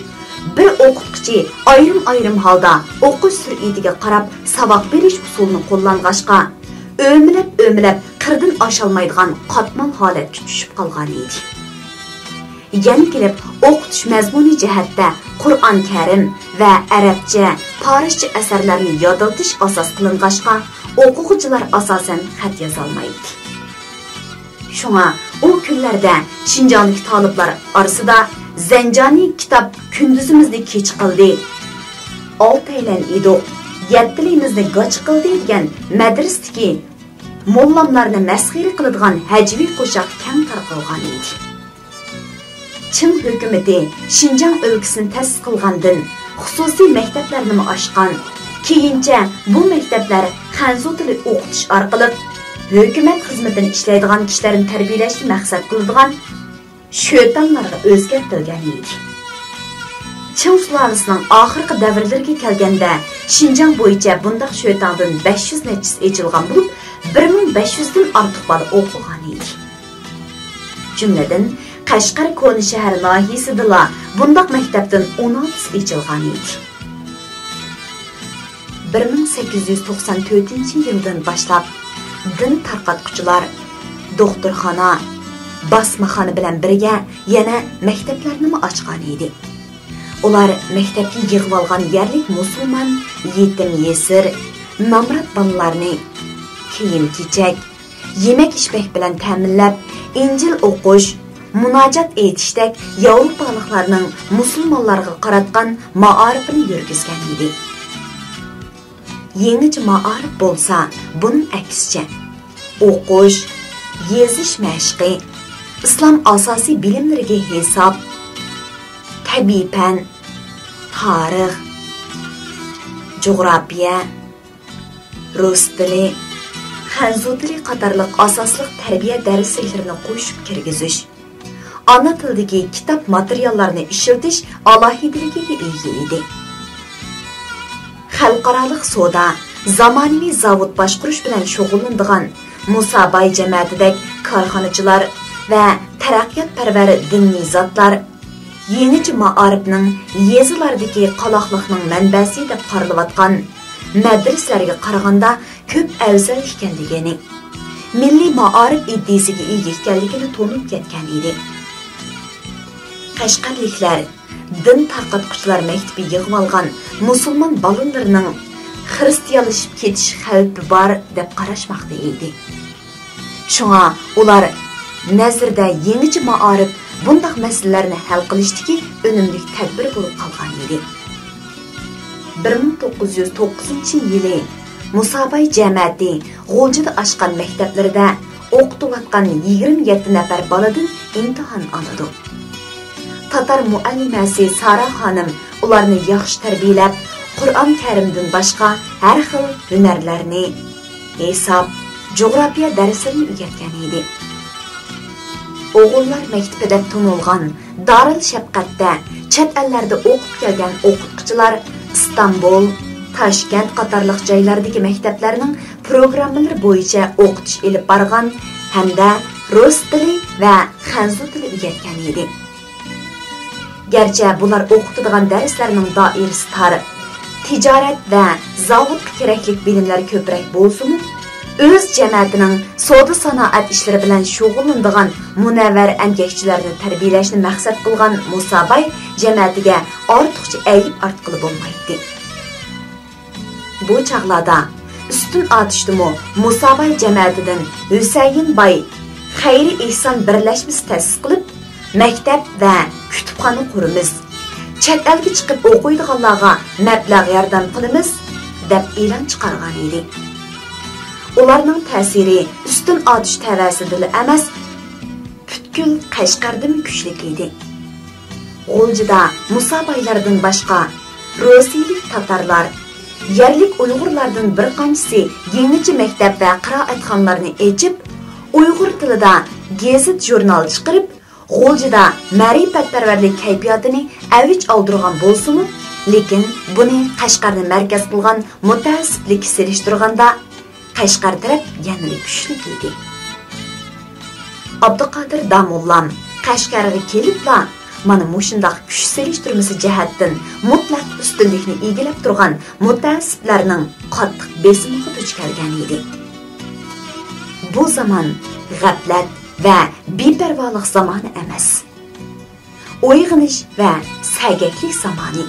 بىر ئوقۇتقۇچى ئايرىم-ئايرىم ھالدا ئوقۇش سۈرئىتىگە قاراپ ساۋاق بېرىش ئۇسۇلىنى قوللانغاچقا، ئۆمىلەپ-ئۆمىلەپ قىردىن ئاشالمايدىغان قاتمال ھالەتكە چۈشۈپ قالغان ئىدى. يەنە كېلىپ ئوقۇتۇش مەزمۇنى جەھەتتە قۇرئان كەرىم ۋە ئەرەبچە، پارسچە ئەسەرلەرنى يادلىتىش ئاساس قىلىنغاچقا، ئوقۇغۇچىلار ئاساسەن خەت يازالمايتتى. شۇڭا ئۇ كۈنلەردە شىنجاڭدىكى تالىپلار ئارىسىدا زەنجانىي كىتاب كۈندۈزىمىزنى كېچە قىلدى، ئالتەيلەن ئىدۇق، يەتتىلىمىزنى گاچا قىلدى دېگەن مەدرىسىدىكى موللاملارنى مەسخىرە قىلىدىغان ھەجۋىي قوشاق كەڭ تارقالغان ئىدى. چىڭ ھۆكۈمىتى شىنجاڭ ئۆلكىسىنى تەسىس قىلغاندىن خۇسۇسىي مەكتەپلەرنىمۇ ئاچقان. كېيىنچە بۇ مەكتەپلەر خەنزۇ تىلى ئوقۇتۇش ئارقىلىق ھۆكۈمەت خىزمىتىنى ئىشلەيدىغان كىشىلەرنى تەربىيەلەشنى مەقسەت قىلىدىغان شۆتاڭلارغا ئۆزگەرتىلگەن ئىدى. چىڭ سۇلالىسىنىڭ ئاخىرقى دەۋرلىرىگە كەلگەندە، شىنجاڭ بويىچە بۇنداق شۆتاڭدىن بەش يۈز نەچچىسى ئېچىلغان بولۇپ، بىر مىڭ بەش يۈزدىن ئارتۇق بالا ئوقۇغان ئىدى. جۈملىدىن، قەشقەر كونا شەھەر ناھىيىسىدىلا بۇنداق مەكتەپتىن ئون ئالتىسى ئېچىلغان ئىدى. بىر مىڭ سەككىز يۈز توقسان تۆتىنچى يىلدىن باشلاپ، دىن تارقاتقۇچىلار دوختۇرخانا، باسمىخانا بىلەن بىرگە يەنە مەكتەپلەرنىمۇ ئاچقان ئىدى. ئۇلار مەكتەپكە يىغىۋالغان يەرلىك مۇسۇلمان يېتىم-يېسىر، نامرات بالىلارنى كىيىم-كېچەك، يېمەك-ئىچمەك بىلەن تەمىنلەپ، ئىنجىل ئوقۇش، مۇناجات ئېيتىشتەك ياۋروپالىقلارنىڭ مۇسۇلمانلارغا قاراتقان مائارىپىنى يۈرگۈزگەن ئىدى. يېڭىچە مائارىپ بولسا بۇنىڭ ئەكسىچە، ئوقۇش، يېزىش مەشقى، ئىسلام ئاساسىي بىلىملىرىگە ھېساب، تەبىئىي پەن، تارىخ، جۇغراپىيە، رۇس تىلى، خەنزۇ تىلى قاتارلىق ئاساسلىق تەربىيە دەرسلىكلىرىنى قوشۇپ كىرگۈزۈش، ئانا تىلدىكى كىتاب ماتېرىياللارنى ئىشلىتىش ئالاھىدىلىكىگە ئىگە ئىدى. خەلقئارالىق سودا، زامانىۋى زاۋۇت باشقۇرۇش بىلەن شۇغۇللىنىدىغان مۇسا باي جەمەتىدەك كارخانىچىلار ۋە تەرەققىياتپەرۋەر دىنىي زاتلار، يېڭىچە مائارىپنىڭ يېزىلاردىكى قالاقلىقنىڭ مەنبەسى دەپ قارىلىۋاتقان مەدرىسىلەرگە قارىغاندا كۆپ ئەۋزەل ئىكەنلىكىنى، مىللىي مائارىپ ئىدىيىسىگە ئىگە ئىكەنلىكىنى تونۇپ يەتكەن ئىدى. قەشقەرلىكلەر دىن تارقاتقۇچىلار مەكتىپى يىغىۋالغان مۇسۇلمان بالىلىرىنىڭ خىرىستىيانلىشىپ كېتىش خەۋپى بار دەپ قاراشماقتا ئىدى. شۇڭا ئۇلار نەزىرىدە يېڭىچە مائارىپ بۇنداق مەسىلىلەرنى ھەل قىلىشتىكى ئۈنۈملۈك تەدبىر بولۇپ قالغان ئىدى. بىر مىڭ توققۇز يۈز توققۇزىنچى يىلى مۇساباي جەمەتى غۇلجىدا ئاچقان مەكتەپلىرىدە ئوقۇتۇۋاتقان يىگىرمە يەتتە نەپەر بالىدىن ئىمتىھان ئالىدۇ. تاتار مۇئەللىمەسى سارا خانىم ئۇلارنى ياخشى تەربىيەلەپ، قۇرئان كەرىمدىن باشقا ھەر خىل ھۈنەرلەرنى، ھېساب، جۇغراپىيە دەرسلىرىنى ئۆگەتكەن ئىدى. ئوغۇللار مەكتىپى دەپ تونۇلغان دارىل شەپقەتتە چەت ئەللەردە ئوقۇپ كەلگەن ئوقۇتقۇچىلار ئىستانبۇل، تاشكەنت قاتارلىق جايلاردىكى مەكتەپلەرنىڭ پروگراممىلىرى بويىچە ئوقۇتۇش ئېلىپ بارغان ھەمدە رۇس تىلى ۋە خەنزۇ تىلى ئۆگەتكەن ئىدى. گەرچە بۇلار ئوقۇتىدىغان دەرسلەرنىڭ دائىرىسى تار، تىجارەت ۋە زاۋۇتقا كېرەكلىك بىلىملەر كۆپرەك بولسىمۇ، ئۆز جەمەتىنىڭ سودا-سانائەت ئىشلىرى بىلەن شۇغۇللىنىدىغان مۇنەۋۋەر ئەمگەكچىلەرنى تەربىيەلەشنى مەقسەت قىلغان مۇساباي جەمەتىگە ئارتۇقچە ئەيىب ئارتقىلى بولمايتتى. بۇ چاغلاردا ئۈستۈن ئاتۇشتىمۇ مۇساباي جەمەتىدىن ھۈسەيىن باي خەيرى ئېھسان بىرلەشمىسى تەسىس قىلىپ، مەكتەپ ۋە كۇتۇپخانا قۇرىمىز، چەت ئەلگە چىقىپ ئوقۇيدىغانلارغا مەبلەغ ياردەم قىلىمىز، دەپ ئېلان چىقارغان ئىدى. ئۇلارنىڭ تەسىرى ئۈستۈن ئاتۇش تەۋەسىدىلا ئەمەس، پۈتكۈل قەشقەردىمۇ كۈچلۈك ئىدى. غۇلجىدا مۇسابايلاردىن باشقا، روسىيىلىك تاتارلار، يەرلىك ئۇيغۇرلاردىن بىر قانچىسى يېڭىچە مەكتەپ ۋە قىرائەتخانىلارنى ئېچىپ، ئۇيغۇر تىلىدا گېزىت-ژۇرنال چىقىرىپ، غۇلجىدا مەرىپەتپەرۋەرلىك كەيپىياتىنى ئەۋج ئالدۇرغان بولسىمۇ، لېكىن بۇنى قەشقەرنى مەركەز قىلغان مۇتەئەسسىپلىككە سېلىشتۇرغاندا، قەشقەر تەرەپ يەنىلا كۈچلۈك ئىدى. ئابدۇقادىر داموللام قەشقەرگە كېلىپلا، مانا مۇشۇنداق كۈچ سېلىشتۇرمىسى جەھەتتىن مۇتلەق ئۈستۈنلۈكنى ئىگىلەپ تۇرغان مۇتەئەسسىپلەرنىڭ قاتتىق بېسىمىغا دۇچ كەلگەن ئىدى. بۇ زامان غەپلەت ۋە بىپەرۋالىق زامانى ئەمەس. ئويغىنىش ۋە سەگەكلىك زامانى.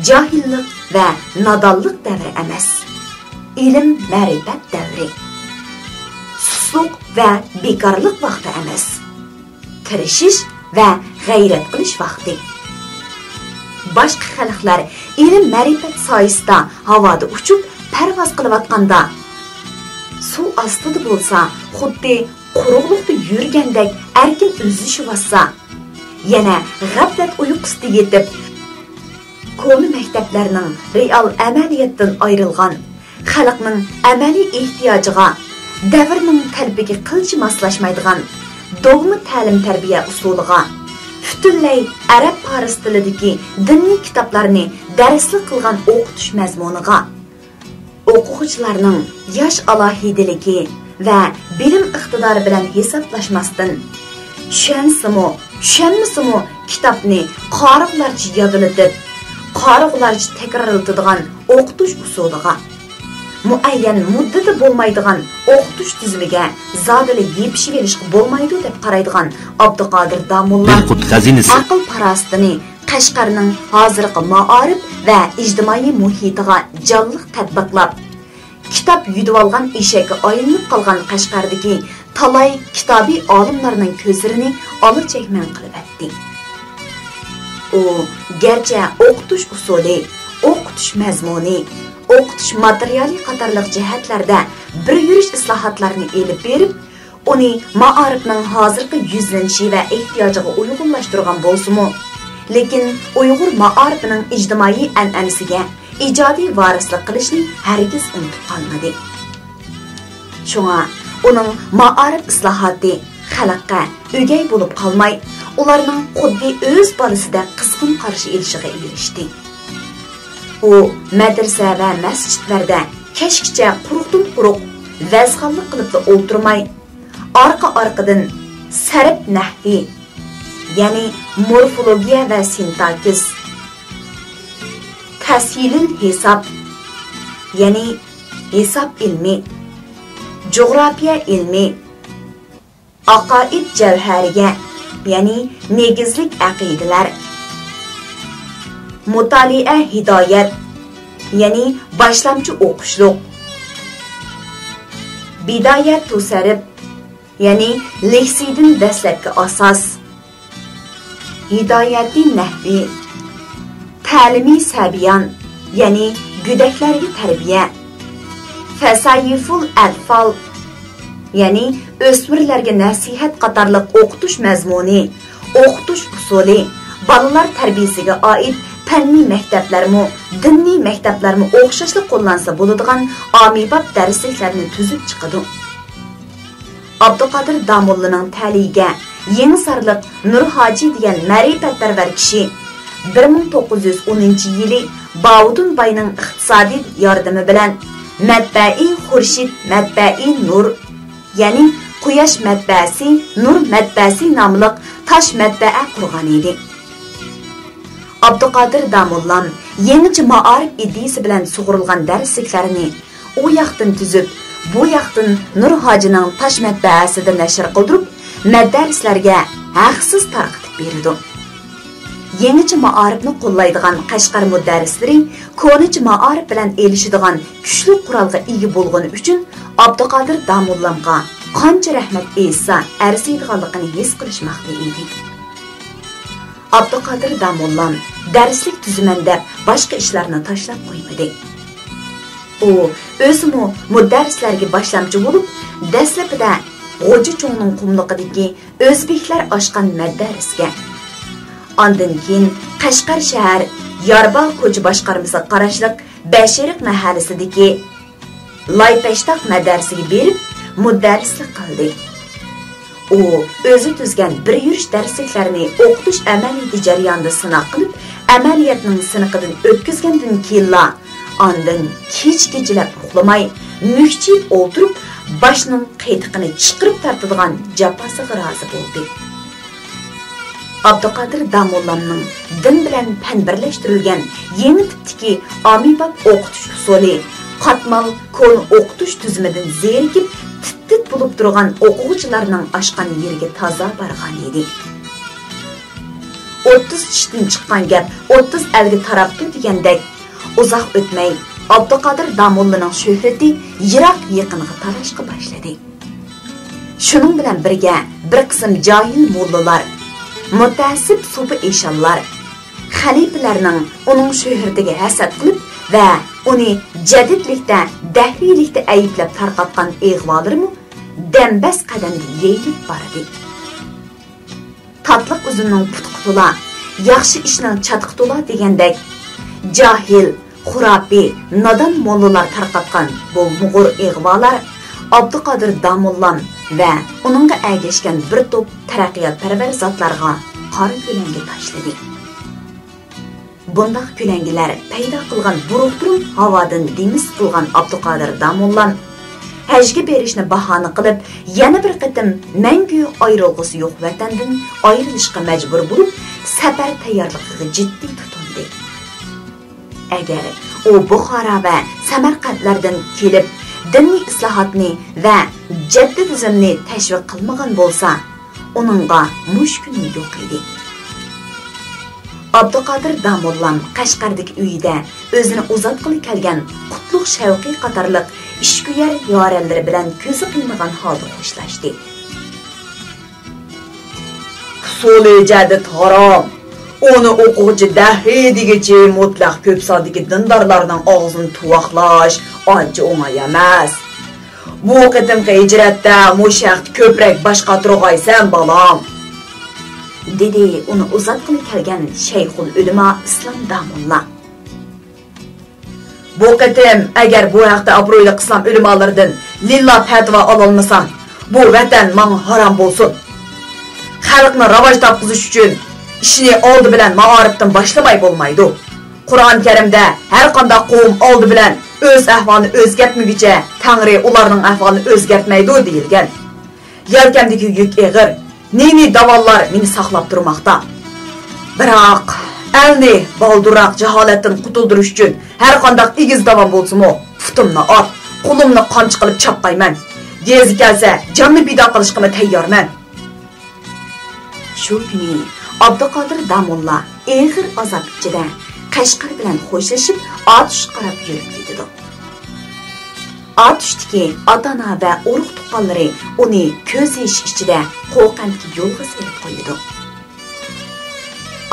جاھىللىق ۋە نادانلىق دەۋرى ئەمەس. ئىلىم-مەرىپەت دەۋرى. سۇسلۇق ۋە بىكارلىق ۋاقتى ئەمەس. تىرىشىش ۋە غەيرەت قىلىش ۋاقتى. باشقا خەلقلەر ئىلىم-مەرىپەت سايىسىدا ھاۋادا ئۇچۇپ پەرۋاز قىلىۋاتقاندا، سۇ ئاستىدا بولسا خۇددى قۇرۇقلۇقتا يۈرگەندەك ئەركىن ئۈزۈشۈۋاتسا، يەنە غەپلەت ئۇيقۇسىدا يېتىپ، كونا مەكتەپلەرنىڭ رېئال ئەمەلىيەتتىن ئايرىلغان، خەلقنىڭ ئەمەلىي ئېھتىياجىغا، دەۋرنىڭ تەلىپىگە قىلچە ماسلاشمايدىغان دوگما تەلىم-تەربىيە ئۇسۇلىغا، پۈتۈنلەي ئەرەب-پارس تىلىدىكى دىنىي كىتابلارنى دەرسلىك قىلغان ئوقۇتۇش مەزمۇنىغا، ئوقۇغۇچىلارنىڭ ياش ئالاھىدىلىكى ۋە بىلىم ئىقتىدارى بىلەن ھېسابلاشماستىن، چۈشەنسىمۇ، چۈشەنمىسىمۇ كىتابنى قارىغۇلارچە يادلىتىپ، قارىغۇلارچە تەكرارلىتىدىغان ئوقۇتۇش ئۇسۇلىغا، مۇئەييەن مۇددىتى بولمايدىغان ئوقۇتۇش تۈزۈمىگە زادىلا يېپىشىۋېلىشقا بولمايدۇ دەپ قارايدىغان ئابدۇقادىر داموللا دىلقۇت خەزىنىسى. ئەقىل-پاراسىتىنى قەشقەرنىڭ ھازىرقى مائارىپ ۋە ئىجتىمائىي مۇھىتىغا جانلىق تەتبىقلاپ، كىتاب يۈدۈۋالغان ئېشەككە ئايلىنىپ قالغان قەشقەردىكى تالاي كىتابىي ئالىملارنىڭ كۆزلىرىنى ئالا چەكمەن قىلىۋەتتى. ئۇ گەرچە ئوقۇتۇش ئۇسۇلى، ئوقۇتۇش مەزمۇنى، ئوقۇتۇش ماتېرىيالى قاتارلىق جەھەتلەردە بىر يۈرۈش ئىسلاھاتلارنى ئېلىپ بېرىپ، ئۇنى مائارىپنىڭ ھازىرقى يۈزلىنىشى ۋە ئېھتىياجىغا ئۇيغۇنلاشتۇرغان بولسىمۇ، لېكىن ئۇيغۇر مائارىپىنىڭ ئىجتىمائىي ئەنئەنىسىگە ئىجادىي ۋارىسلىق قىلىشنى ھەرگىز ئۇنتۇپ قالمىدى. شۇڭا ئۇنىڭ مائارىپ ئىسلاھاتى خەلققە ئۆگەي بولۇپ قالماي، ئۇلارنىڭ خۇددى ئۆز بالىسىدەك قىزغىن قارشى ئېلىشىغا ئېرىشتى. ئۇ مەدرىسە ۋە مەسچىتلەردە كەچكىچە قۇرۇقتىن قۇرۇق ۋەزخانلىق قىلىپلا ئولتۇرماي، ئارقا-ئارقىدىن سەرپ نەھۋى، يەنى مورفولوگىيە ۋە سىنتاكسىس، تەسھىلۇل ھېساب، يەنى ھېساب ئىلمى، جۇغراپىيە ئىلمى، ئاقائىد جەۋھەرىيە، يەنى نېگىزلىك ئەقىدىلەر. مۇتالىئە ھىدايەت، يەنى باشلامچى ئوقۇشلۇق. بىدايەتۇ سەرپ، يەنى لېكسىيدىن دەسلەپكى ئاساس. ھىدايەتى نەھۋى، تەلىمى سەبىيان، يەنى گۆدەكلەرگە تەربىيە. فەسايىفۇل ئەتفال، يەنى ئۆسمۈرلەرگە نەسىھەت قاتارلىق ئوقۇتۇش مەزمۇنى، ئوقۇتۇش ئۇسۇلى، بالىلار تەربىيىسىگە ئائىت پەننىي مەكتەپلەرمۇ، دىنىي مەكتەپلەرمۇ ئوخشاشلا قوللانسا بولىدىغان ئامىباب دەرسلىكلەرنى تۈزۈپ چىقىدۇ. ئابدۇقادىر داموللىنىڭ تەلىيىگە يېڭىسارلىق نۇر ھاجى دېگەن مەرىپەتپەرۋەر كىشى بىر مىڭ توققۇز يۈز ئونىنچى يىلى باۋۇدۇن باينىڭ ئىقتىسادىي ياردىمى بىلەن مەتبەئى خۇرشىد، مەتبەئى نۇر، يەنى قۇياش مەتبەئەسى، نۇر مەتبەئەسى ناملىق تاش مەتبەئە قۇرغان ئىدى. ئابدۇقادىر داموللام يېڭىچە مائارىپ ئىدىيىسى بىلەن سۇغۇرۇلغان دەرسلىكلەرنى ئۇ ياقتىن تۈزۈپ، بۇ ياقتىن نۇر ھاجىنىڭ تاش مەتبەئەسىدە نەشر قىلدۇرۇپ، مەدەرسلەرگە ھەقسىز تارقىتىپ بېرىدۇ. يېڭىچە مائارىپنى قوللايدىغان قەشقەر مۇدەررىسلىرى كونىچە مائارىپ بىلەن ئېلىشىدىغان كۈچلۈك قورالغا ئىگە بولغىنى ئۈچۈن ئابدۇقادىر داموللامغا قانچە رەھمەت ئېيتسا ئەرزىيدىغانلىقىنى ھېس قىلىشماقتا ئىدى. ئابدۇقادىر داموللام دەرسلىك تۈزىمەن دەپ باشقا ئىشلارنى تاشلاپ قويمىدى. ئۇ ئۆزىمۇ مۇدەررىسلەرگە باشلامچى بولۇپ، دەسلىپىدە غوجا چوڭنىڭ قۇملۇقىدىكى ئۆزبېكلەر ئاچقان مەدەرسكە، ئاندىن كېيىن قەشقەر شەھەر يارباغ كوچا باشقارمىسىغا قاراشلىق بەشىرىق مەھەللىسىدىكى لايپەشتاق مەدەرسىگە بېرىپ مۇدەررىسلىك قىلدى. ئۇ ئۆزى تۈزگەن بىر يۈرۈش دەرسلىكلەرنى ئوقۇتۇش ئەمەلىيىتى جەريانىدا سىناق قىلىپ، ئەمەلىيەتنىڭ سىنىقىدىن ئۆتكۈزگەندىن كېيىنلا، ئاندىن كېچە-كېچىلەپ ئۇخلىماي، مۈكچىيىپ ئولتۇرۇپ، باشنىڭ قېتىقىنى چىقىرىپ تارتىدىغان جاپاسىغا رازى بولدى. ئابدۇقادىر داموللامنىڭ دىن بىلەن پەن بىرلەشتۈرۈلگەن يېڭى تىپتىكى ئامىباب ئوقۇتۇش ئۇسۇلى قاتمال كونا ئوقۇتۇش تۈزۈمىدىن زېرىكىپ، تىت-تىت بولۇپ تۇرغان ئوقۇغۇچىلارنىڭ ئاشقان يېرىگە تازا بارغان ئىدى. ئوتتۇز چىشتىن چىققان گەپ ئوتتۇز ئەلگە تاراپتۇ دېگەندەك، ئۇزاق ئۆتمەي ئابدۇقادىر داموللىنىڭ شۆھرىتى يىراق-يېقىنغا تاراشقا باشلىدى. شۇنىڭ بىلەن بىرگە، بىر قىسىم جاھىل موللىلار، مۇتەئەسسىپ سوپى ئىشانلار خەلىپىلەرنىڭ ئۇنىڭ شۆھرىتىگە ھەسەت قىلىپ ۋە ئۇنى جەدىدلىكتە، دەھرىيلىكتە ئەيىبلەپ تارقاتقان ئىغۋالىرىمۇ دەمبەس قەدەمدە يېيىلىپ باردى. تاتلىق ئۈزۈمنىڭ پۇتىقى تولا، ياخشى ئىشنىڭ چاتىقى تولا دېگەندەك، جاھىل، خۇراپىي، نادان موللىلار تارقاتقان بولمىغۇر ئىغۋالار ئابدۇقادىر داموللام ۋە ئۇنىڭغا ئەگەشكەن بىر توپ تەرەققىياتپەرۋەر زاتلارغا قارا كۆلەڭگە تاشلىدى. بۇنداق كۆلەڭگىلەر پەيدا قىلغان بۇرۇقتۇرۇم ھاۋادىن دېڭىز قىلغان ئابدۇقادىر داموللام ھەجگە بېرىشنى باھانە قىلىپ، يەنە بىر قېتىم مەڭگۈ ئايرىلغۇسى يوق ۋەتەندىن ئايرىلىشقا مەجبۇر بولۇپ، سەپەر تەييارلىقىغا جىددىي تۇتۇندى. ئەگەر ئۇ بۇخارا ۋە سەمەرقەنتلەردىن كېلىپ، دىنىي ئىسلاھاتنى ۋە جەددىتىزمنى تەشۋىق قىلمىغان بولسا، ئۇنىڭغا مۇشۇ كۈنمۇ يوق ئىدى. ئابدۇقادىر داموللام قەشقەردىكى ئۆيىدە ئۆزىنى ئۇزاتقىلى كەلگەن قۇتلۇق شەۋقى قاتارلىق ئىشكۆيەر يارەنلىرى بىلەن كۆزى قىيمىغان ھالدا خوشلاشتى. ئۇسۇلى جەدىد ھارام. ئۇنى ئوقۇغۇچى دەھرىي دېگۈچى مۇتلەق كۆپ ساندىكى دىندارلارنىڭ ئاغزىنى تۇۋاقلاش ئانچە ئوڭاي ئەمەس. بۇ قېتىمقى ھىجرەتتە مۇشۇ ھەقتە كۆپرەك باش قاتۇرغايسەن، بالام، دېدى ئۇنى ئۇزاتقىلى كەلگەن شەيخۇل ئۆلىما ئىسلام داموللا. بۇ قېتىم ئەگەر بۇ ھەقتە ئابرۇيلۇق ئىسلام ئۆلىمالىرىدىن لىللا پەتىۋا ئالالمىسام، بۇ ۋەتەن ماڭا ھارام بولسۇن. خەلقنى راۋاج تاپقۇزۇش ئۈچۈن ئىشنى ئالدى بىلەن مائارىپتىن باشلىماي بولمايدۇ. قۇرئان كەرىمدە ھەر قانداق قوۋم ئالدى بىلەن ئۆز ئەھۋالىنى ئۆزگەرتمىگۈچە تەڭرى ئۇلارنىڭ ئەھۋالىنى ئۆزگەرتمەيدۇ دېيىلگەن. يەلكەمدىكى يۈك ئېغىر، نى-نى داۋانلار مېنى ساقلاپ تۇرماقتا. بىراق، ئەلنى بالدۇرراق جاھالەتتىن قۇتۇلدۇرۇش ئۈچۈن ھەر قانداق ئېگىز داۋان بولسىمۇ، پۇتۇمنى ئات، قولۇمنى قامچا قىلىپ چاپقايمەن. يېزا كەلسە، جاننى پىدا قىلىشقىمۇ تەييارمەن. شۇ كۈنى ئابدۇقادىر داموللا ئېغىر ئازاب ئىچىدە قەشقەر بىلەن خوشلىشىپ، ئاتۇشقا قاراپ يۈرۈپ كېتىدۇ. ئاتۇشتىكى ئاتا-ئانا ۋە ئۇرۇق-تۇغقانلىرى ئۇنى كۆز يېشى ئىچىدە قوقەنتكە يولغا سېلىپ قويىدۇ.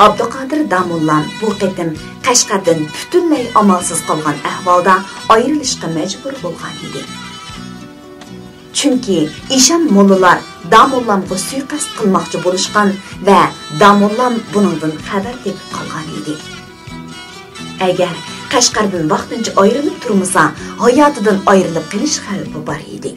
ئابدۇقادىر داموللام بۇ قېتىم قەشقەردىن پۈتۈنلەي ئامالسىز قالغان ئەھۋالدا ئايرىلىشقا مەجبۇر بولغان ئىدى. چۈنكى ئىشان موللىلار داموللامغا سۇيىقەست قىلماقچى بولۇشقان ۋە داموللام بۇنىڭدىن خەۋەر تېپىپ قالغان ئىدى. ئەگەر قەشقەردىن ۋاقتىنچە ئايرىلىپ تۇرمىسا، ھاياتىدىن ئايرىلىپ قېلىش خەۋپى بار ئىدى.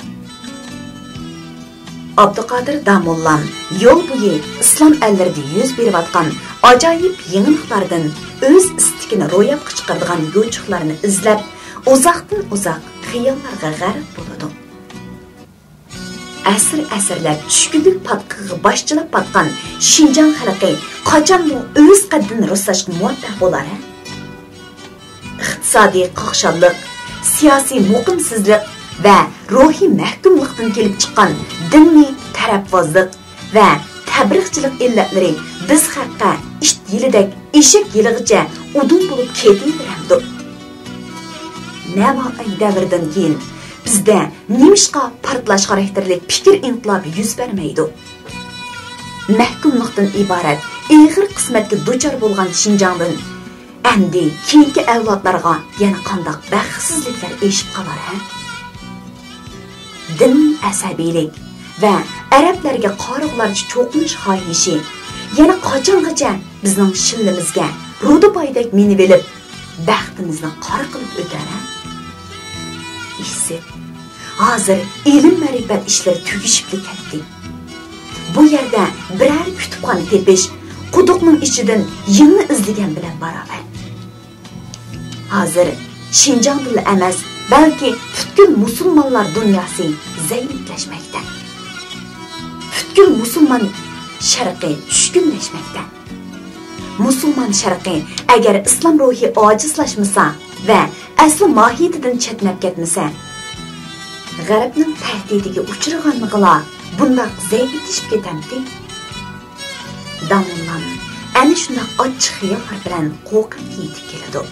ئابدۇقادىر داموللام يول بويى ئىسلام ئەللىرىدە يۈز بېرىۋاتقان ئاجايىپ يېڭىلىقلاردىن ئۆز ئىستىكىنى روياپقا چىقىرىدىغان يوچۇقلارنى ئىزلەپ، ئۇزاقتىن ئۇزاق خىياللارغا غەرق بولىدۇ. ئەسىر-ئەسىرلەپ چۈشكۈنلۈك پاتقىقىغا باش چىلاپ پاتقان شىنجاڭ خەلقى قاچانمۇ ئۆز قەددىنى رۇسلاشقا مۇۋەپپەق بولار، ھە؟ ئىقتىسادىي قاقشاللىق، سىياسىي مۇقىمسىزلىق ۋە روھىي مەھكۇملۇقتىن كېلىپ چىققان دىنىي تەرەپۋازلىق ۋە تەبلىغچىلىق ئىللەتلىرى بىز خەققە ئىت يىلىدەك ئېشەك يىلىغىچە ئۇدۇل بولۇپ كېتىۋېرەمدۇ؟ نەۋائىي دەۋردىن كېيىن بىزدە نېمىشقا پارتلاش خاراكتېرلىك پىكىر ئىنقىلابى يۈز بەرمەيدۇ؟ مەھكۇملۇقتىن ئىبارەت ئېغىر قىسمەتكە دۇچار بولغان شىنجاڭدىن ئەمدى كېيىنكى ئەۋلادلارغا يەنە قانداق بەختسىزلىكلەر ئېشىپ قالار، ھە؟ دىنىي ئەسەبىيلىك ۋە ئەرەبلەرگە قارىغۇلارچە چوقۇنۇش خاھىشى يەنە قاچانغىچە بىزنىڭ شىللىمىزگە رۇدۇپايدەك مىنىۋېلىپ، بەختىمىزنى قارا قىلىپ ئۆتەر، ھە؟ ئىسىت، ھازىر ئىلىم-مەرىپەت ئىشلىرى تۈگىشىپلا كەتتى. بۇ يەردە بىرەر كۇتۇپخانا تېپىش قۇدۇقنىڭ ئىچىدىن يىڭنە ئىزدىگەن بىلەن باراۋەر. ھازىر شىنجاڭدىلا ئەمەس، بەلكى پۈتكۈل مۇسۇلمانلار دۇنياسى زەئىپلەشمەكتە. پۈتكۈل مۇسۇلمان شەرقى چۈشكۈنلەشمەكتە. مۇسۇلمان شەرقى ئەگەر ئىسلام روھى ئاجىزلاشمىسا ۋە ئەسلى ماھىيىتىدىن چەتنەپ كەتمىسە، غەربنىڭ تەھدىتىگە ئۇچرىغانلىقىلا بۇنداق زەئىپلىشىپ كېتەمتى؟ داموللام ئەنە شۇنداق ئاچچىق خىياللار بىلەن قوقەنتكە يېتىپ كېلىدۇ.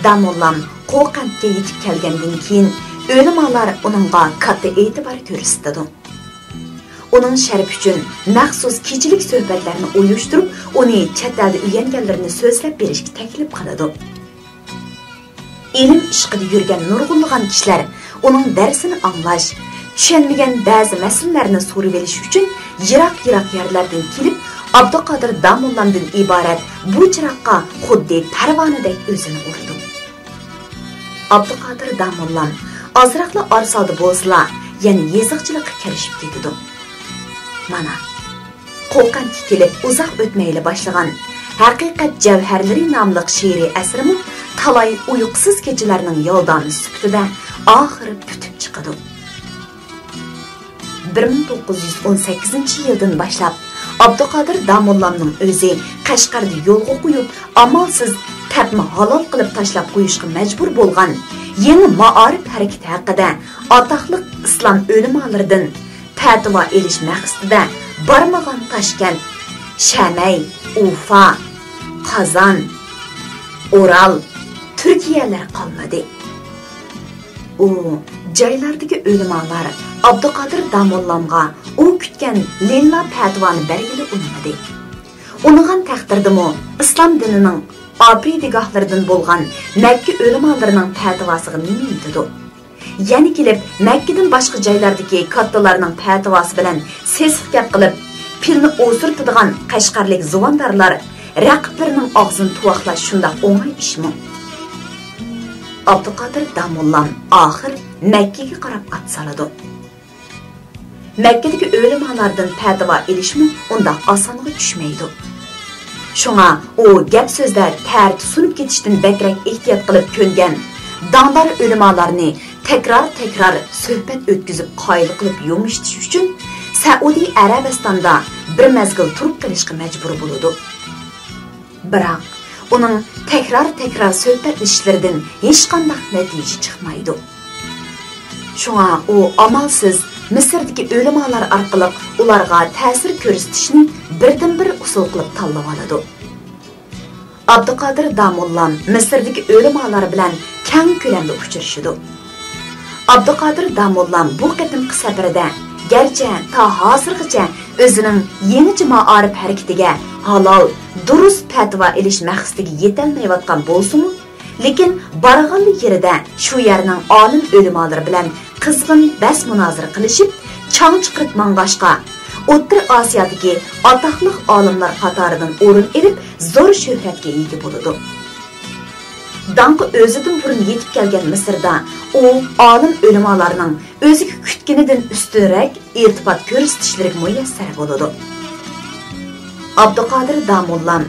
داموللام قوقەنتكە يېتىپ كەلگەندىن كېيىن، ئۆلىمالار ئۇنىڭغا كاتتا ئېتىبار كۆرسىتىدۇ. ئۇنىڭ شەرىپى ئۈچۈن مەخسۇس كېچىلىك سۆھبەتلەرنى ئۇيۇشتۇرۇپ، ئۇنى چەت ئەلدە ئۆگەنگەنلىرىنى سۆزلەپ بېرىشكە تەكلىپ قىلىدۇ. ئىلىم ئىشقىدا يۈرگەن نۇرغۇنلىغان كىشىلەر ئۇنىڭ دەرسىنى ئاڭلاش، چۈشەنمىگەن بەزى مەسىلىلەرنى سورىۋېلىش ئۈچۈن يىراق-يىراق يەرلەردىن كېلىپ، ئابدۇقادىر داموللامدىن ئىبارەت بۇ چىراغقا خۇددى پەرۋانىدەك ئۆزىنى ئۇرىدۇ. ئابدۇقادىر داموللام ئازراقلا ئارىسالدا بولسىلا، يەنە يېزىقچىلىققا كىرىشىپ كېتىدۇ. مانا، قوقەنتكە كېلىپ ئۇزاق ئۆتمەيلا باشلىغان ھەقىقەت جەۋھەرلىرى ناملىق شېئىرىي ئەسىرىمۇ تالاي ئۇيقۇسىز كېچىلەرنىڭ يالدامى سۈپىتىدە ئاخىرى پۈتۈپ چىقىدۇ. بىر مىڭ توققۇز يۈز ئون سەككىزىنچى يىلدىن باشلاپ، ئابدۇقادىر داموللامنىڭ ئۆزى قەشقەردە يولغا قويۇپ، ئامالسىز تەپمە ھالال قىلىپ تاشلاپ قويۇشقا مەجبۇر بولغان يېڭى مائارىپ ھەرىكىتى ھەققىدە ئاتاقلىق ئىسلام ئۆلىمالىرىدىن پەتىۋا ئېلىش مەقسىتىدە بارمىغان تاشكەنت، شەمەي، ئۇفا، قازان، ئورال، تۈركىيەلەر قالمىدى. ئۇ جايلاردىكى ئۆلىمالار ئابدۇقادىر داموللامغا ئۇ كۈتكەن لىللا پەتىۋانى بەرگىلى ئۇنىمىدى. ئۇنىغان تەقدىردىمۇ ئىسلام دىنىنىڭ ئاپىرىدىگاھلىرىدىن بولغان مەككە ئۆلىمالىرىنىڭ پەتىۋاسىغا نېمە يېتىدۇ؟ يەنە كېلىپ، مەككىدىن باشقا جايلاردىكى كاتتىلارنىڭ پەتىۋاسى بىلەن سېسىق گەپ قىلىپ، پىلنى ئوسۇرتىدىغان قەشقەرلىك زۇۋاندارلار رەقىبلىرىنىڭ ئاغزىنى تۇۋاقلاش شۇنداق ئوڭاي ئىشمۇ؟ ئابدۇقادىر داموللام ئاخىر مەككىگە قاراپ ئات سالىدۇ. مەككىدىكى ئۆلىمالاردىن پەتىۋا ئېلىشمۇ ئۇنداق ئاسانغا چۈشمەيدۇ. شۇڭا ئۇ گەپ-سۆزدە تەرىتى سۇنۇپ كېتىشتىن بەكرەك ئېھتىيات قىلىپ كۆنگەن داڭدار ئۆلىمالارنى تەكرار-تەكرار سۆھبەت ئۆتكۈزۈپ قايىل قىلىپ يۇمشىتىش ئۈچۈن سەئۇدى ئەرەبىستاندا بىر مەزگىل تۇرۇپ قېلىشقا مەجبۇر بولىدۇ. بىراق، ئۇنىڭ تەكرار-تەكرار سۆھبەتلىشىشلىرىدىن ھېچقانداق نەتىجە چىقمايدۇ. شۇڭا ئۇ ئامالسىز مىسىردىكى ئۆلىمالار ئارقىلىق ئۇلارغا تەسىر كۆرسىتىشنى بىردىنبىر ئۇسۇل قىلىپ تاللىۋالىدۇ. ئابدۇقادىر داموللام مىسىردىكى ئۆلىمالار بىلەن كەڭ كۆلەمدە ئۇچرىشىدۇ. ئابدۇقادىر داموللام بۇ قېتىمقى سەپىرىدە گەرچە تا ھازىرغىچە ئۆزىنىڭ يېڭىچە مائارىپ ھەرىكىتىگە ھالال، دۇرۇس پەتىۋا ئېلىش مەقسىتىگە يېتەلمەيۋاتقان بولسىمۇ، لېكىن بارغانلا يېرىدە شۇ يەرنىڭ ئالىم ئۆلىمالىرى بىلەن قىزغىن بەس مۇنازىرە قىلىشىپ، چاڭ چىقىرىپ ماڭغاچقا، ئوتتۇرا ئاسىيادىكى ئاتاقلىق ئالىملار قاتارىدىن ئورۇن ئېلىپ، زور شۆھرەتكە ئىگە بولىدۇ. داڭقى ئۆزىدىن بۇرۇن يېتىپ كەلگەن مىسىردا ئۇ ئالىم ئۆلىمالارنىڭ ئۆزىگە كۈتكىنىدىن ئۈستۈنرەك ئىلتىپات كۆرسىتىشلىرىگە مۇيەسسەر بولىدۇ. ئابدۇقادىر داموللام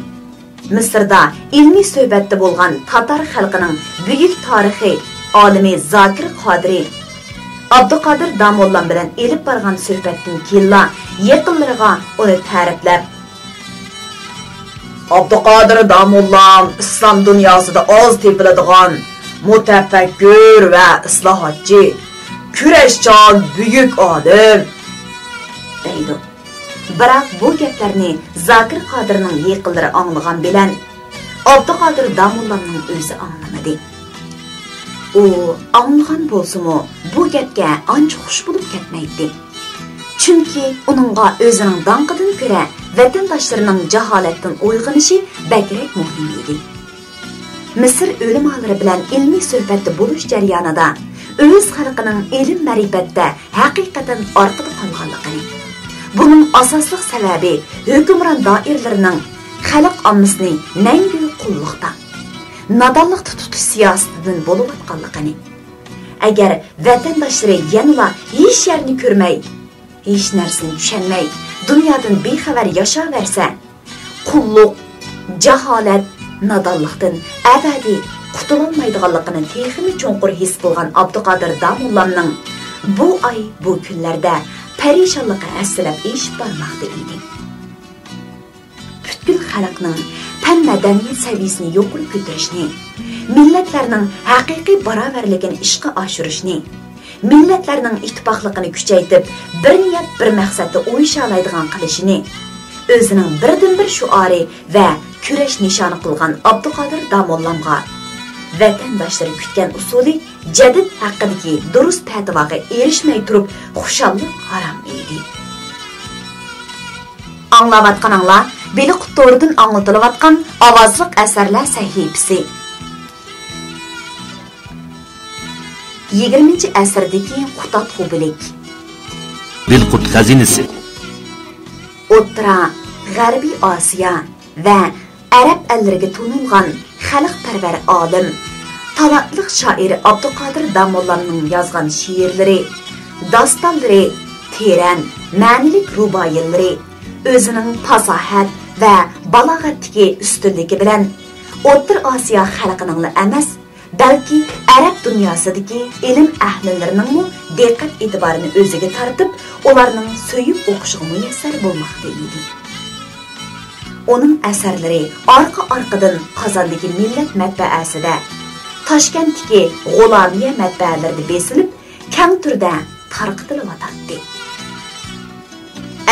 مىسىردا ئىلمىي سۆھبەتتە بولغان تاتار خەلقىنىڭ بۈيۈك تارىخىي ئالىمى زاكىر قادىرى ئابدۇقادىر داموللام بىلەن ئېلىپ بارغان سۆھبەتتىن كېيىنلا يېقىنلىرىغا ئۇنى تەرىپلەپ، ئابدۇقادىر داموللام ئىسلام دۇنياسىدا ئاز تېپىلىدىغان مۇتەپەككۇر ۋە ئىسلاھاتچى، كۈرەشچان بۈيۈك ئالىم، دەيدۇ. بىراق بۇ گەپلەرنى زاكىر قادىرنىڭ يېقىنلىرى ئاڭلىغان بىلەن، ئابدۇقادىر داموللامنىڭ ئۆزى ئاڭلىمىدى. ئۇ ئاڭلىغان بولسىمۇ، بۇ گەپكە ئانچە خۇش بولۇپ كەتمەيتتى. چۈنكى ئۇنىڭغا ئۆزىنىڭ داڭقىدىن كۆرە ۋەتەنداشلىرىنىڭ جاھالەتتىن ئويغىنىشى بەكرەك مۇھىم ئىدى. مىسىر ئۆلىمالىرى بىلەن ئىلمىي سۆھبەتتە بولۇش جەريانىدا ئۆز خەلقىنىڭ ئىلىم-مەرىپەتتە ھەقىقەتەن ئارقىدا قالغانلىقىنى، بۇنىڭ ئاساسلىق سەۋەبى ھۆكۈمران دائىرىلىرىنىڭ خەلق ئاممىسىنى مەڭگۈ قۇللۇقتا، نادانلىقتا تۇتۇش سىياسىتىدىن بولۇۋاتقانلىقىنى، ئەگەر ۋەتەنداشلىرى يەنىلا ھېچ يەرنى كۆرمەي، ھېچ نەرسىنى چۈشەنمەي، دۇنيادىن بىخەۋەر ياشاۋەرسە، قۇللۇق، جاھالەت، نادانلىقتىن ئەبەدىي قۇتۇلالمايدىغانلىقىنى تېخىمۇ چوڭقۇر ھېس قىلغان ئابدۇقادىر داموللامنىڭ بۇ ئاي، بۇ كۈنلەردە پەرىشانلىقى ھەسسىلەپ ئېشىپ بارماقتا ئىدى. پۈتكۈل خەلقنىڭ پەن مەدەنىيەت سەۋىيەسىنى يۇقىرى كۆتۈرۈشنى، مىللەتلەرنىڭ ھەقىقىي باراۋەرلىكىنى ئىشقا ئاشۇرۇشنى، مىللەتلەرنىڭ ئىتتىپاقلىقىنى كۈچەيتىپ، بىر نىيەت، بىر مەقسەتتە ئويۇشالايدىغان قىلىشىنى، ئۆزىنىڭ بىردىنبىر شوئارى ۋە كۈرەش نىشانى قىلغان ئابدۇقادىر داموللامغا ۋەتەنداشلىرى كۈتكەن ئۇسۇلى جەدىد ھەققىدىكى دۇرۇس پەتىۋاغا ئېرىشمەي تۇرۇپ خۇشاللىق ھارام ئىدى. ئاڭلاۋاتقىنىڭلار بېلىققۇت تورىدىن ئاڭلىتىلىۋاتقان ئاۋازلىق ئەسەرلەر سەھىپىسى. يىگىرمىنچى ئەسىردىكى قۇتادغۇ بىلىك. بېلىققۇت خەزىنىسى. ئوتتۇرا، غەربىي ئاسىيا ۋە ئەرەب ئەللىرىگە تونۇلغان خەلقپەرۋەر ئالىم، تالانتلىق شائىر ئابدۇقادىر داموللامنىڭ يازغان شېئىرلىرى، داستانلىرى، تېرەن مەنىلىك رۇبائىيلىرى ئۆزىنىڭ پاساھەت ۋە بالاغەتتىكى ئۈستۈنلۈكى بىلەن ئوتتۇرا ئاسىيا خەلقىنىڭلا ئەمەس، بەلكى ئەرەب دۇنياسىدىكى ئىلىم ئەھلىلىرىنىڭمۇ دىققەت ئېتىبارىنى ئۆزىگە تارتىپ، ئۇلارنىڭ سۆيۈپ ئوقۇشىغا مۇيەسسەر بولماقتا ئىدى. ئۇنىڭ ئەسەرلىرى ئارقا-ئارقىدىن قازاندىكى مىللەت مەتبەئەسىدە، تاشكەنتتىكى غۇلامىيە مەتبەئەلىرىدە بېسىلىپ، كەڭ تۈردە تارقىتىلىۋاتاتتى.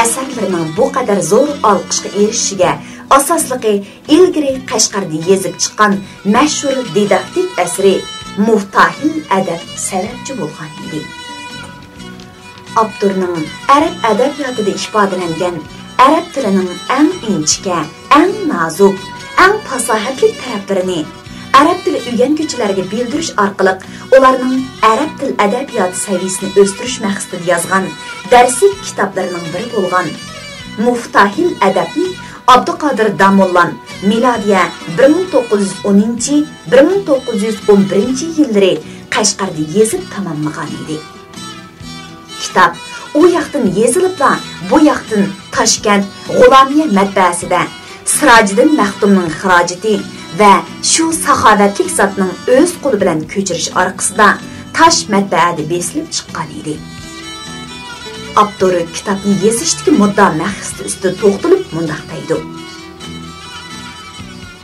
ئەسەرلىرىنىڭ بۇ قەدەر زور ئالقىشقا ئېرىشىشىگە ئاساسلىقى ئىلگىرى قەشقەردە يېزىپ چىققان مەشھۇر دىداكتىك ئەسىرى مۇفتاھىل ئەدەب سەۋەبچى بولغان ئىدى. ئاپتورنىڭ ئەرەب ئەدەبىياتىدا ئىپادىلەنگەن ئەرەب تىلىنىڭ ئەڭ ئىنچىكە، ئەڭ نازۇك، ئەڭ پاساھەتلىك تەرەپلىرىنى ئەرەب تىلى ئۆگەنگۈچىلەرگە بىلدۈرۈش ئارقىلىق ئۇلارنىڭ ئەرەب تىل ئەدەبىياتى سەۋىيىسىنى ئۆستۈرۈش مەقسىتىدە يازغان دەرسلىك كىتابلىرىنىڭ بىرى بولغان مۇفتاھىل ئەدەبنى ئابدۇقادىر داموللام مىلادىيە بىر مىڭ توققۇز يۈز ئونىنچى، بىر مىڭ توققۇز يۈز ئون بىرىنچى يىللىرى قەشقەردە يېزىپ تاماملىغان ئىدى. كىتاب ئۇ ياقتىن يېزىلىپلا، بۇ ياقتىن تاشكەنت غۇلامىيە مەتبەئەسىدە سىراجىدىن مەختۇمنىڭ خىراجىتى ۋە شۇ ساخاۋەتلىك زاتنىڭ ئۆز قولى بىلەن كۆچۈرۈش ئارقىسىدا تاش مەتبەئەدە بېسىلىپ چىققان ئىدى. ئاپتور كىتابنى يېزىشتىكى مۇددىئا مەقسىتى ئۈستىدە توختىلىپ مۇنداق دەيدۇ.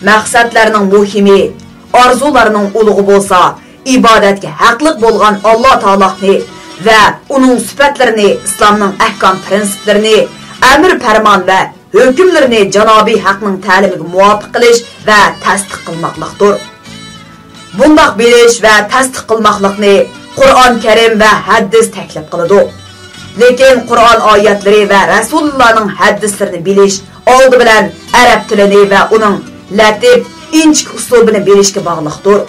مەقسەتلەرنىڭ مۇھىمى، ئارزۇلارنىڭ ئۇلۇغى بولسا، ئىبادەتكە ھەقلىق بولغان ئاللا تائالانى ۋە ئۇنىڭ سۈپەتلىرىنى، ئىسلامنىڭ ئەھكام پىرىنسىپلىرىنى، ئەمىر پەرمان ۋە ھۆكۈملىرىنى جانابىي ھەقنىڭ تەلىمىگە مۇۋاپىق قىلىش ۋە تەستىق قىلماقلىقتۇر. بۇنداق بىلىش ۋە تەستىق قىلماقلىقنى قۇرئان كەرىم ۋە ھەدىس تەكلىپ قىلىدۇ. لېكىن قۇرئان ئايەتلىرى ۋە رەسۇلۇللانىڭ ھەدىسلىرىنى بىلىش ئالدى بىلەن ئەرەب تىلىنى ۋە ئۇنىڭ لەتىپ، ئىنچىكە ئۇسلۇبىنى بىلىشكە باغلىقتۇر.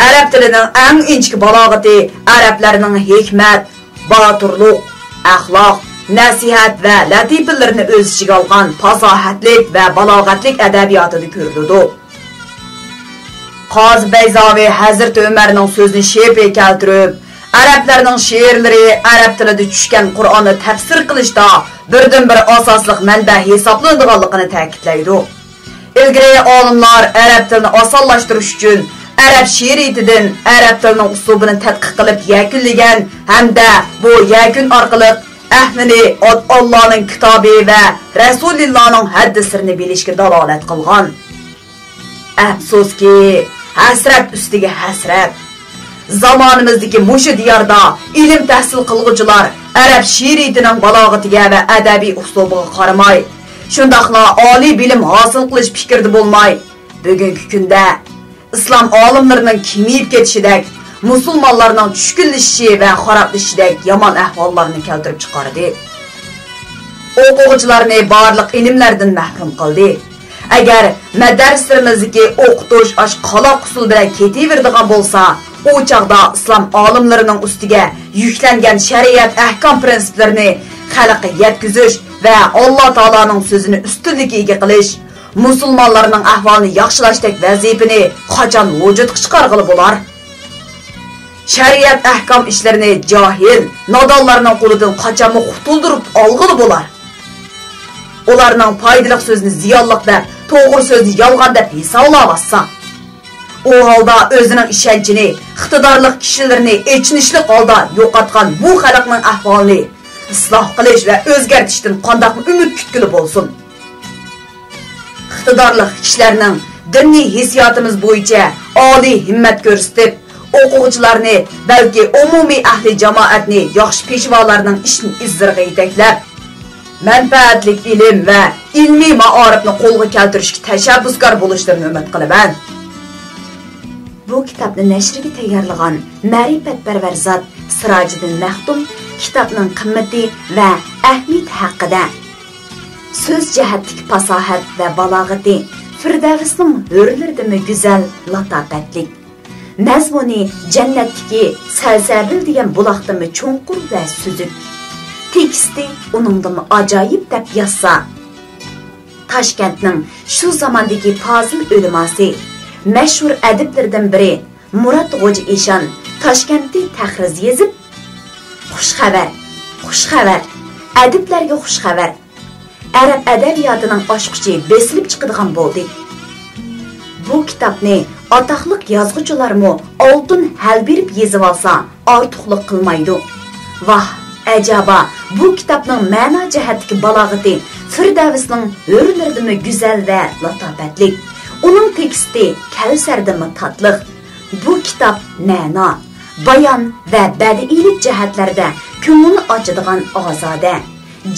ئەرەب تىلىنىڭ ئەڭ ئىنچىكە بالاغىتى ئەرەبلەرنىڭ ھېكمەت، باتۇرلۇق، ئەخلاق، نەسىھەت ۋە لەتىپىلىرىنى ئۆز ئىچىگە ئالغان پاساھەتلىك ۋە بالاغەتلىك ئەدەبىياتىدا كۆرۈلىدۇ. قازى بەيزاۋى ھەزرىتى ئۆمەرنىڭ سۆزىنى شېپىي كەلتۈرۈپ، ئەرەبلەرنىڭ شېئىرلىرى ئەرەب تىلىدا چۈشكەن قۇرئاننى تەپسىر قىلىشتا بىردىنبىر ئاساسلىق مەنبە ھېسابلىنىدىغانلىقىنى تەكىتلەيدۇ. ئىلگىرى ئالىملار ئەرەب تىلىنى ئاسانلاشتۇرۇش ئۈچۈن ئەرەب شېئىرىيىتىدىن ئەرەب تىلىنىڭ ئۇسلۇبىنى تەتقىق قىلىپ يەكۈنلىگەن ھەمدە بۇ يەكۈن ئارقىلىق ئەھلىنى ئاللانىڭ كىتابى ۋە رەسۇلىللانىڭ ھەدىسلىرىنى بىلىشكە دالالەت قىلغان. ئەپسۇسكى، ھەسرەت ئۈستىگە ھەسرەت. زامانىمىزدىكى مۇشۇ دىياردا ئىلىم تەھسىل قىلغۇچىلار ئەرەب شېئىرىيىتىنىڭ بالاغىتىگە ۋە ئەدەبىي ئۇسلۇبىغا قارىماي، شۇنداقلا ئالىي بىلىم ھاسىل قىلىش پىكرىدە بولماي، بۈگۈنكى كۈندە ئىسلام ئالىملىرىنىڭ كېمىيىپ كېتىشىدەك، مۇسۇلمانلارنىڭ چۈشكۈنلىشىشى ۋە خارابلىشىشىدەك يامان ئەھۋاللارنى كەلتۈرۈپ چىقاردى. ئوقۇغۇچىلارنى بارلىق ئىلىملەردىن مەھرۇم قىلدى. ئەگەر مەدەرسىلىرىمىزدىكى ئوقۇتۇش ئاشۇ قالاق ئۇسۇل بىلەن كېتىۋېرىدىغان بولسا، ئۇ چاغدا ئىسلام ئالىملىرىنىڭ ئۈستىگە يۈكلەنگەن شەرىئەت ئەھكام پىرىنسىپلىرىنى خەلققە يەتكۈزۈش ۋە ئاللا تائالانىڭ سۆزىنى ئۈستۈنلۈككە ئىگە قىلىش، مۇسۇلمانلارنىڭ ئەھۋالىنى ياخشىلاشتەك ۋەزىپىنى قاچان ۋۇجۇدقا چىقارغىلى بولار؟ شەرىئەت ئەھكام ئىشلىرىنى جاھىل، نادانلارنىڭ قولىدىن قاچانمۇ قۇتۇلدۇرۇپ ئالغىلى بولار؟ ئۇلارنىڭ پايدىلىق سۆزنى زىيانلىق دەپ، توغرا سۆزنى يالغان دەپ ھېسابلاۋاتسا، ئۇ ھالدا ئۆزىنىڭ ئىشەنچىنى، ئىقتىدارلىق كىشىلىرىنى ئېچىنىشلىق ھالدا يوقاتقان بۇ خەلقنىڭ ئەھۋالىنى ئىسلاھ قىلىش ۋە ئۆزگەرتىشتىن قانداقمۇ ئۈمىد كۈتكىلى بولسۇن؟ ئىقتىدارلىق كىشىلەرنىڭ دىنىي ھېسسىياتىمىز بويىچە ئالىي ھىممەت كۆرسىتىپ، ئوقۇغۇچىلارنى، بەلكى ئومۇمىي ئەھلى جامائەتنى ياخشى پېشۋالارنىڭ ئىش ئىزلىرىغا يېتەكلەپ، مەنپەئەتلىك ئىلىم ۋە ئىلمىي مائارىپنى قولغا كەلتۈرۈشكە تەشەببۇسكار بولۇشلىرىنى ئۈمىد قىلىمەن. بۇ كىتابنى نەشرگە تەييارلىغان مەرىپەتپەرۋەر زات سىراجىدىن مەختۇم كىتابنىڭ قىممىتى ۋە ئەھمىيىتى ھەققىدە، سۆز جەھەتتىكى پاساھەت ۋە بالاغىتى فىردەۋسنىڭ ھۆرلىرىدىنمۇ گۈزەل، لاتاپەتلىك. مەزمۇنى جەننەتتىكى سەلسەبىل دېگەن بۇلاقتىنمۇ چوڭقۇر ۋە سۈزۈك. تېكىستى ئۇنىڭدىنمۇ ئاجايىپ دەپ يازسا، تاشكەنتنىڭ شۇ زاماندىكى پازىل ئۆلىماسى، مەشھۇر ئەدىبلىرىدىن بىرى مۇرات غوجا ئىشان تاشكەنتتە تەقرىز يېزىپ، «خۇش خەۋەر، خۇش خەۋەر، ئەدىبلەرگە خۇش خەۋەر! ئەرەب ئەدەبىياتىنىڭ ئاچقۇچى بېسىلىپ چىقىدىغان بولدى.» بۇ كىتابنى ئاتاقلىق يازغۇچىلارمۇ ئالتۇن ھەل بېرىپ يېزىۋالسا، ئارتۇقلۇق قىلمايدۇ. ۋاھ، ئەجەبا، بۇ كىتابنىڭ مەنا جەھەتتىكى بالاغىتى فىردەۋسنىڭ ھۆرلىرىدىنمۇ گۈزەل ۋە لاتاپەتلىك، ئۇنىڭ تېكىستى كەۋسەردىنمۇ تاتلىق. بۇ كىتاب مەنا، بايان ۋە بەدىئىيلىك جەھەتلەردە كۆڭۈلنى ئاچىدىغان ئازادە،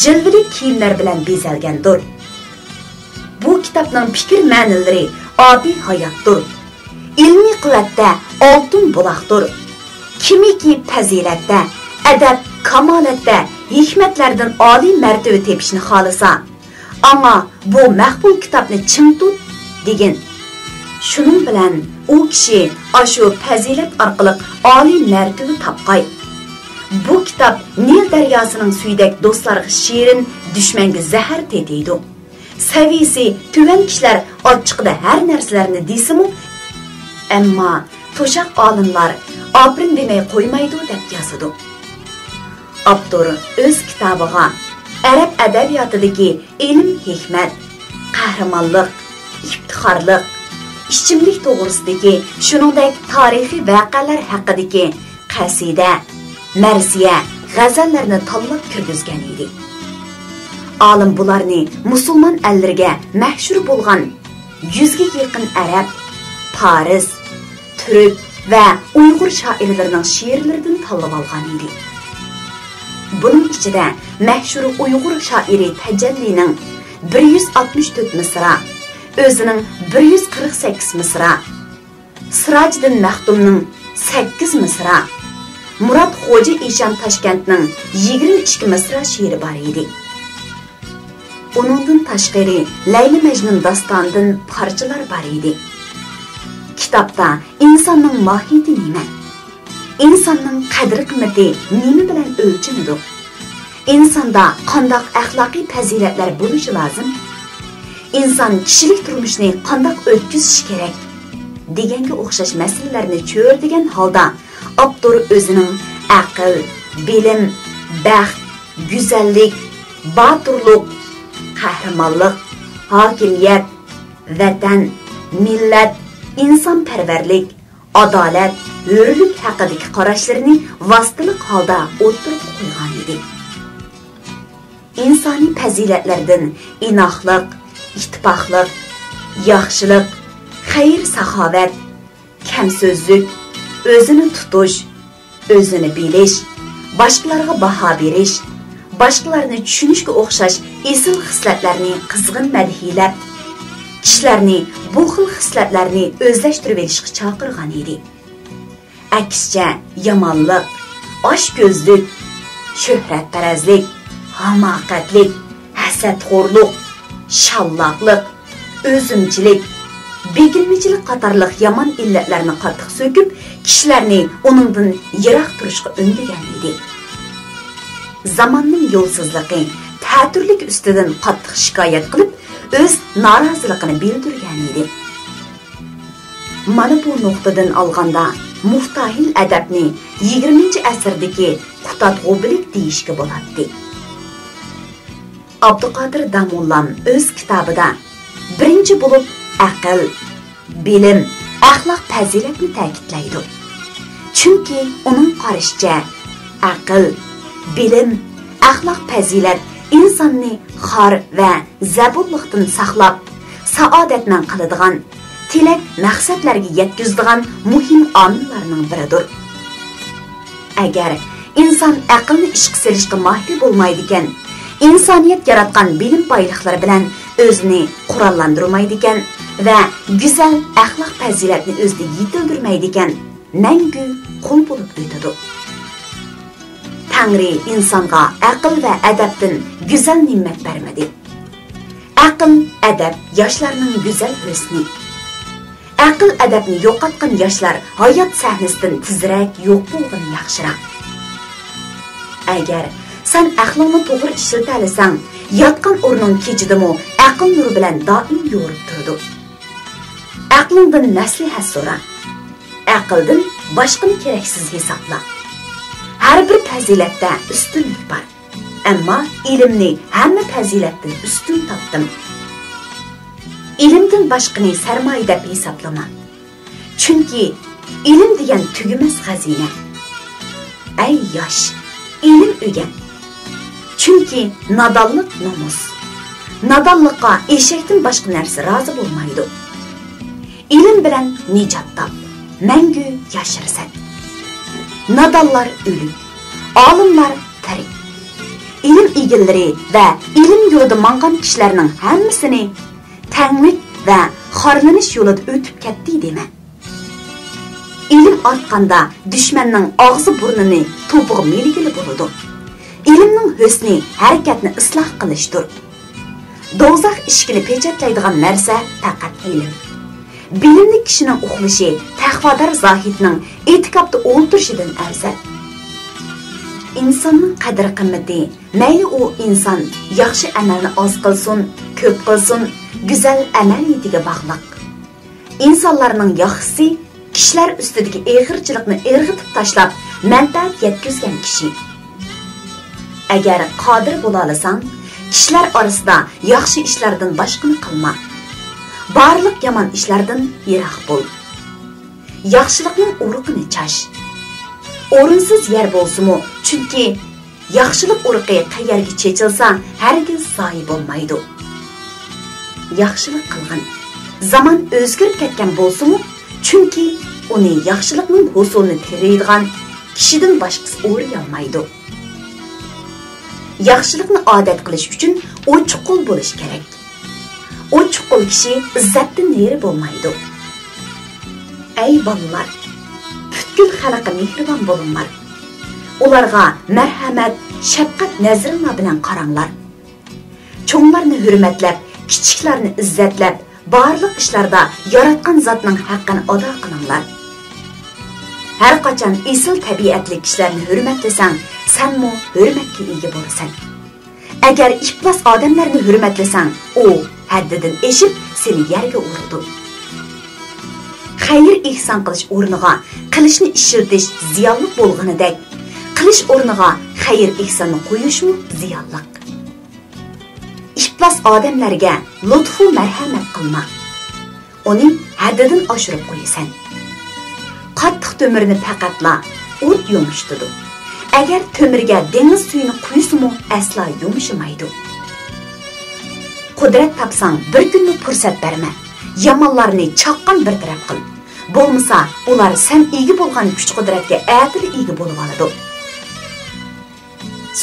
جىلۋىلىك كىيىملەر بىلەن بېزەلگەندۇر. بۇ كىتابنىڭ پىكىر مەنىلىرى ئابىي ھاياتتۇر. ئىلمىي قۇۋۋەتتە ئالتۇن بۇلاقتۇر. كىمكى پەزىلەتتە، ئەدەپ، كامالەتتە ھېكمەتلەردىن ئالىي مەرتىۋە تېپىشنى خالىسا، ئاڭا بۇ مەقبۇل كىتابنى چىڭ تۇت دېگىن. شۇنىڭ بىلەن ئۇ كىشى ئاشۇ پەزىلەت ئارقىلىق ئالىي مەرتىۋە تاپقاي. بۇ كىتاب نىل دەرياسىنىڭ سۈيىدەك دوستلارغا شېرىن، دۈشمەنگە زەھەر تېتىيدۇ. سەۋىيىسى تۆۋەن كىشىلەر ئاچچىقىدا ھەر نەرسىلەرنى دېسىمۇ، ئەمما توشاق ئالىملار ئاپىرىن دېمەي قويمايدۇ دەپ يازىدۇ. ئاپتور ئۆز كىتابىغا ئەرەب ئەدەبىياتىدىكى ئىلىم-ھېكمەت، قەھرىمانلىق، ئىپتىخارلىق، ئىچىملىك توغرىسىدىكى، شۇنىڭدەك تارىخىي ۋەقەلەر ھەققىدىكى قەسىدە، مەرسىيە، غەزەللەرنى تاللاپ كىرگۈزگەن ئىدى. ئالىم بۇلارنى مۇسۇلمان ئەللىرىگە مەشھۇر بولغان يۈزگە يېقىن ئەرەب، پارس، تۈرك ۋە ئۇيغۇر شائىرلىرىنىڭ شېئىرلىرىدىن تاللىۋالغان ئىدى. بۇنىڭ ئىچىدە مەشھۇر ئۇيغۇر شائىرى تەجەللىنىڭ بىر يۈز ئاتمىش تۆت مىسرا، ئۆزىنىڭ بىر يۈز قىرىق سەككىز مىسرا، سىراجىدىن مەختۇمنىڭ سەككىز مىسرا، مۇرات خوجا ئىشان تاشكەنتنىڭ يىگىرمە ئىككى مىسرا شېئىرى بار ئىدى. ئۇنىڭدىن تاشقىرى، لەيلى مەجنۇن داستانىدىن پارچىلار بار ئىدى. كىتابتا ئىنساننىڭ ماھىيىتى نېمە؟ ئىنساننىڭ قەدىر-قىممىتى نېمە بىلەن ئۆلچىنىدۇ؟ ئىنساندا قانداق ئەخلاقىي پەزىلەتلەر بولۇشى لازىم؟ ئىنسان كىشىلىك تۇرمۇشىنى قانداق ئۆتكۈزۈشى كېرەك؟ دېگەنگە ئوخشاش مەسىلىلەرنى چۆرىدىگەن ھالدا ئاپتور ئۆزىنىڭ ئەقىل، بىلىم، بەخت، گۈزەللىك، باتۇرلۇق، قەھرىمانلىق، ھاكىمىيەت، ۋەتەن، مىللەت، ئىنسانپەرۋەرلىك، ئادالەت، ھۆرلۈك ھەققىدىكى قاراشلىرىنى ۋاسىتىلىق ھالدا ئوتتۇرىغا قويغانىدى. ئىنسانىي پەزىلەتلەردىن ئىناقلىق، ئىتتىپاقلىق، ياخشىلىق، خەير-ساخاۋەت، كەمسۆزلۈك، ئۆزىنى تۇتۇش، ئۆزىنى بىلىش، باشقىلارغا باھا بېرىش، باشقىلارنى چۈشىنىشكە ئوخشاش ئېسىل خىسلەتلەرنى قىزغىن مەدھىيلەپ، كىشىلەرنى بۇ خىل خىسلەتلەرنى ئۆزلەشتۈرۈۋېلىشقا چاقىرغان ئىدى. ئەكسىچە، يامانلىق، ئاچكۆزلۈك، شۆھرەتپەرەسلىك، ھاماقەتلىك، ھەسەتخورلۇق، شاللاقلىق، ئۆزۈمچىلىك، بېكىنمىچىلىك قاتارلىق يامان ئىللەتلەرنى قاتتىق سۆكۈپ، كىشىلەرنى ئۇنىڭدىن يىراق تۇرۇشقا ئۈندىگەن ئىدى. زاماننىڭ يولسىزلىقى، تەتۈرلۈكى ئۈستىدىن قاتتىق شىكايەت قىلىپ، ئۆز نارازىلىقىنى بىلدۈرگەن ئىدى. مانا بۇ نۇقتىدىن ئالغاندا، مۇفتاھىل ئەدەبنى يىگىرمىنچى ئەسىردىكى قۇتادغۇ بىلىك دېيىشكە بولاتتى. ئابدۇقادىر داموللام ئۆز كىتابىدا بىرىنچى بولۇپ ئەقىل، بىلىم، ئەخلاق پەزىلەتنى تەكىتلەيدۇ. چۈنكى ئۇنىڭ قارىشىچە، ئەقىل، بىلىم، ئەخلاق پەزىلەت ئىنساننى خار ۋە زەبۇنلۇقتىن ساقلاپ، سائادەتمەن قىلىدىغان، تىلەك مەقسەتلەرگە يەتكۈزىدىغان مۇھىم ئامىللارنىڭ بىرىدۇر. ئەگەر ئىنسان ئەقىلنى ئىشقا سېلىشقا ماھىر بولمايدىكەن، ئىنسانىيەت ياراتقان بىلىم بايلىقلىرى بىلەن ئۆزىنى قوراللاندۇرمايدىكەن ۋە گۈزەل ئەخلاق پەزىلەتنى ئۆزىدە يېتىلدۈرمەيدىكەن، مەڭگۈ قۇل بولۇپ ئۆتىدۇ. تەڭرى ئىنسانغا ئەقىل ۋە ئەدەپتىن گۈزەل نېمەت بەرمىدى. ئەقىل، ئەدەپ ياشلارنىڭ گۈزەل ھۆسنى. ئەقىل ئەدەپنى يوقاتقان ياشلار ھايات سەھنىسىدىن تېزرەك يوق بولغىنى ياخشىراق. ئەگەر سەن ئەقلىڭنى توغرا ئىشلىتەلىسەڭ، ياتقان ئورنۇڭ كېچىدىمۇ ئەقىل نۇرى بىلەن دائىم يورۇپ تۇرىدۇ. ئەقلىڭدىن مەسلىھەت سورا. ئەقىلدىن باشقىنى كېرەكسىز ھېسابلا. ھەر بىر پەزىلەتتە ئۈستۈنلۈك بار. ئەمما ئىلىمنى ھەممە پەزىلەتتىن ئۈستۈن تاپتىم. ئىلىمدىن باشقىنى سەرمايە دەپ ھېسابلىما. چۈنكى ئىلىم دېگەن تۈگىمەس خەزىنە. ئەي ياش، ئىلىم ئۆگەن. چۈنكى نادانلىق نومۇس. نادانلىققا ئېشەكتىن باشقا نەرسە رازى بولمايدۇ. ئىلىم بىلەن نىجات تاپ، مەڭگۈ ياشارسەن. نادانلار ئۆلۈك، ئالىملار تىرىك. ئىلىم ئىگىلىرى ۋە ئىلىم يولىدا ماڭغان كىشىلەرنىڭ ھەممىسىنى تەڭلىك ۋە خارلىنىش يولىدا ئۆتۈپ كەتتى دېمە. ئىلىم ئارتقاندا دۈشمەننىڭ ئاغزى بۇرنىنى توپىغا مىلىگىلى بولىدۇ. ئىلىمنىڭ ھۆسنى ھەرىكەتنى ئىسلاھ قىلىشتۇر. دوزاخ ئىشىكىنى پېچەتلەيدىغان نەرسە پەقەت ئىلىم. بىلىملىك كىشىنىڭ ئۇخلىشى تەقۋادار زاھىدنىڭ ئېتىكاپتا ئولتۇرۇشىدىن ئەۋزەل. ئىنساننىڭ قەدىر-قىممىتى، مەيلى ئۇ ئىنسان ياخشى ئەمەلنى ئاز قىلسۇن، كۆپ قىلسۇن، گۈزەل ئەمەلىيىتىگە باغلىق. ئىنسانلارنىڭ ياخشىسى، كىشىلەر ئۈستىدىكى ئېغىرچىلىقنى ئىرغىتىپ تاشلاپ، مەنپەئەت يەتكۈزگەن كىشى. ئەگەر قادىر بولالىساڭ، كىشىلەر ئارىسىدا ياخشى ئىشلاردىن باشقىنى قىلما. بارلىق يامان ئىشلاردىن يىراق بول. ياخشىلىقنىڭ ئۇرۇقىنى چاچ. ئورۇنسىز يەر بولسىمۇ، چۈنكى ياخشىلىق ئۇرۇقى قەيەرگە چېچىلسا، ھەرگىز زايە بولمايدۇ. ياخشىلىق قىلغىن. زامان ئۆزگىرىپ كەتكەن بولسىمۇ، چۈنكى ئۇنى ياخشىلىقنىڭ ھوسۇلىنى تېرىيدىغان كىشىدىن باشقىسى ئورىيالمايدۇ. ياخشىلىقنى ئادەت قىلىش ئۈچۈن ئوچۇق قول بولۇش كېرەك. ئوچۇق قول كىشى ئىززەتتىن نېرى بولمايدۇ. ئەي بالىلار، پۈتكۈل خەلققە مېھرىبان بولۇڭلار. ئۇلارغا مەرھەمەت، شەپقەت نەزىرىڭلار بىلەن قاراڭلار. چوڭلارنى ھۆرمەتلەپ، كىچىكلەرنى ئىززەتلەپ، بارلىق ئىشلاردا ياراتقان زاتنىڭ ھەققىنى ئادا قىلىڭلار. ھەر قاچان ئېسىل تەبىئەتلىك كىشىلەرنى ھۆرمەتلىسەڭ، سەنمۇ ھۆرمەتكە ئىگە بولىسەن. ئەگەر ئىپلاس ئادەملەرنى ھۆرمەتلىسەڭ، ئۇ ھەددىدىن ئېشىپ سېنى يەرگە ئۇرىدۇ. خەير ئېھسان قىلىش ئورنىغا قىلىچنى ئىشلىتىش زىيانلىق بولغىنىدەك، قىلىچ ئورنىغا خەير ئېھساننى قويۇشمۇ زىيانلىق. ئىپلاس ئادەملەرگە لۇتپۇ مەرھەمەت قىلما. ئۇنى ھەددىدىن ئاشۇرۇپ قويىسەن. قاتتىق تۆمۈرنى پەقەتلا ئوت يۇمشىتىدۇ. ئەگەر تۆمۈرگە دېڭىز سۈيىنى قۇيسىمۇ ئەسلا يۇمشىمايدۇ. قۇدرەت تاپساڭ بىر كۈنمۇ پۇرسەت بەرمە. يامانلارنى چاققان بىر تەرەپ قىل. بولمىسا ئۇلار سەن ئىگە بولغان كۈچ-قۇدرەتكە ئەتىلا ئىگە بولۇۋالىدۇ.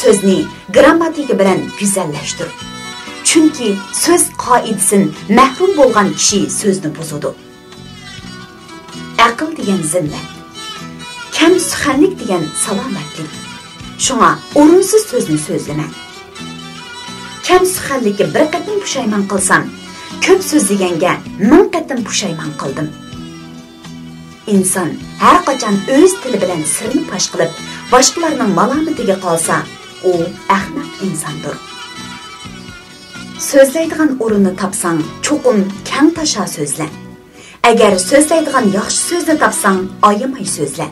سۆزنى گىرامماتىكا بىلەن گۈزەللەشتۈر. چۈنكى سۆز قائىدىسىن مەھرۇم بولغان كىشى سۆزنى بۇزىدۇ. ئەقىل دېگەن زىننەت. كەم سۇخەنلىك دېگەن سالامەتلىك. شۇڭا ئورۇنسىز سۆزنى سۆزلىمە. كەم سۇخەنلىككە بىر قېتىم پۇشايمان قىلسام، كۆپ سۆزلىگەنگە مىڭ قېتىم پۇشايمان قىلدىم. ئىنسان ھەر قاچان ئۆز تىلى بىلەن سىرنى پاش قىلىپ، باشقىلارنىڭ مالامىتىگە قالسا، ئۇ ئەخمەق ئىنساندۇر. سۆزلەيدىغان ئورۇننى تاپساڭ، چوقۇم كەڭ تاشا سۆزلە. ئەگەر سۆزلەيدىغان ياخشى سۆزنى تاپساڭ، ئايىماي سۆزلە.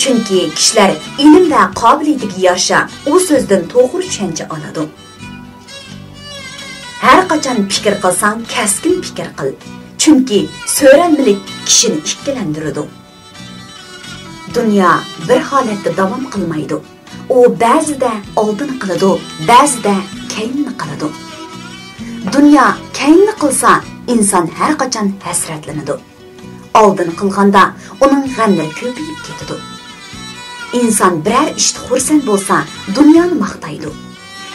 چۈنكى كىشىلەر ئىلىم ۋە قابىلىيىتىگە يارىشا ئۇ سۆزدىن توغرا چۈشەنچە ئالىدۇ. ھەر قاچان پىكىر قىلساڭ، كەسكىن پىكىر قىل. چۈنكى سۆرەلمىلىك كىشىنى ئىككىلەندۈرىدۇ. دۇنيا بىر ھالەتتە داۋام قىلمايدۇ. ئۇ بەزىدە ئالدىنى قىلىدۇ، بەزىدە كەينىنى قىلىدۇ. دۇنيا كەينىنى قىلسا، ئىنسان ھەر قاچان ھەسرەتلىنىدۇ. ئالدىنى قىلغاندا ئۇنىڭ غەملىرى كۆپىيىپ كېتىدۇ. ئىنسان بىرەر ئىشتا خۇرسەن بولسا، دۇنيانى ماختايدۇ.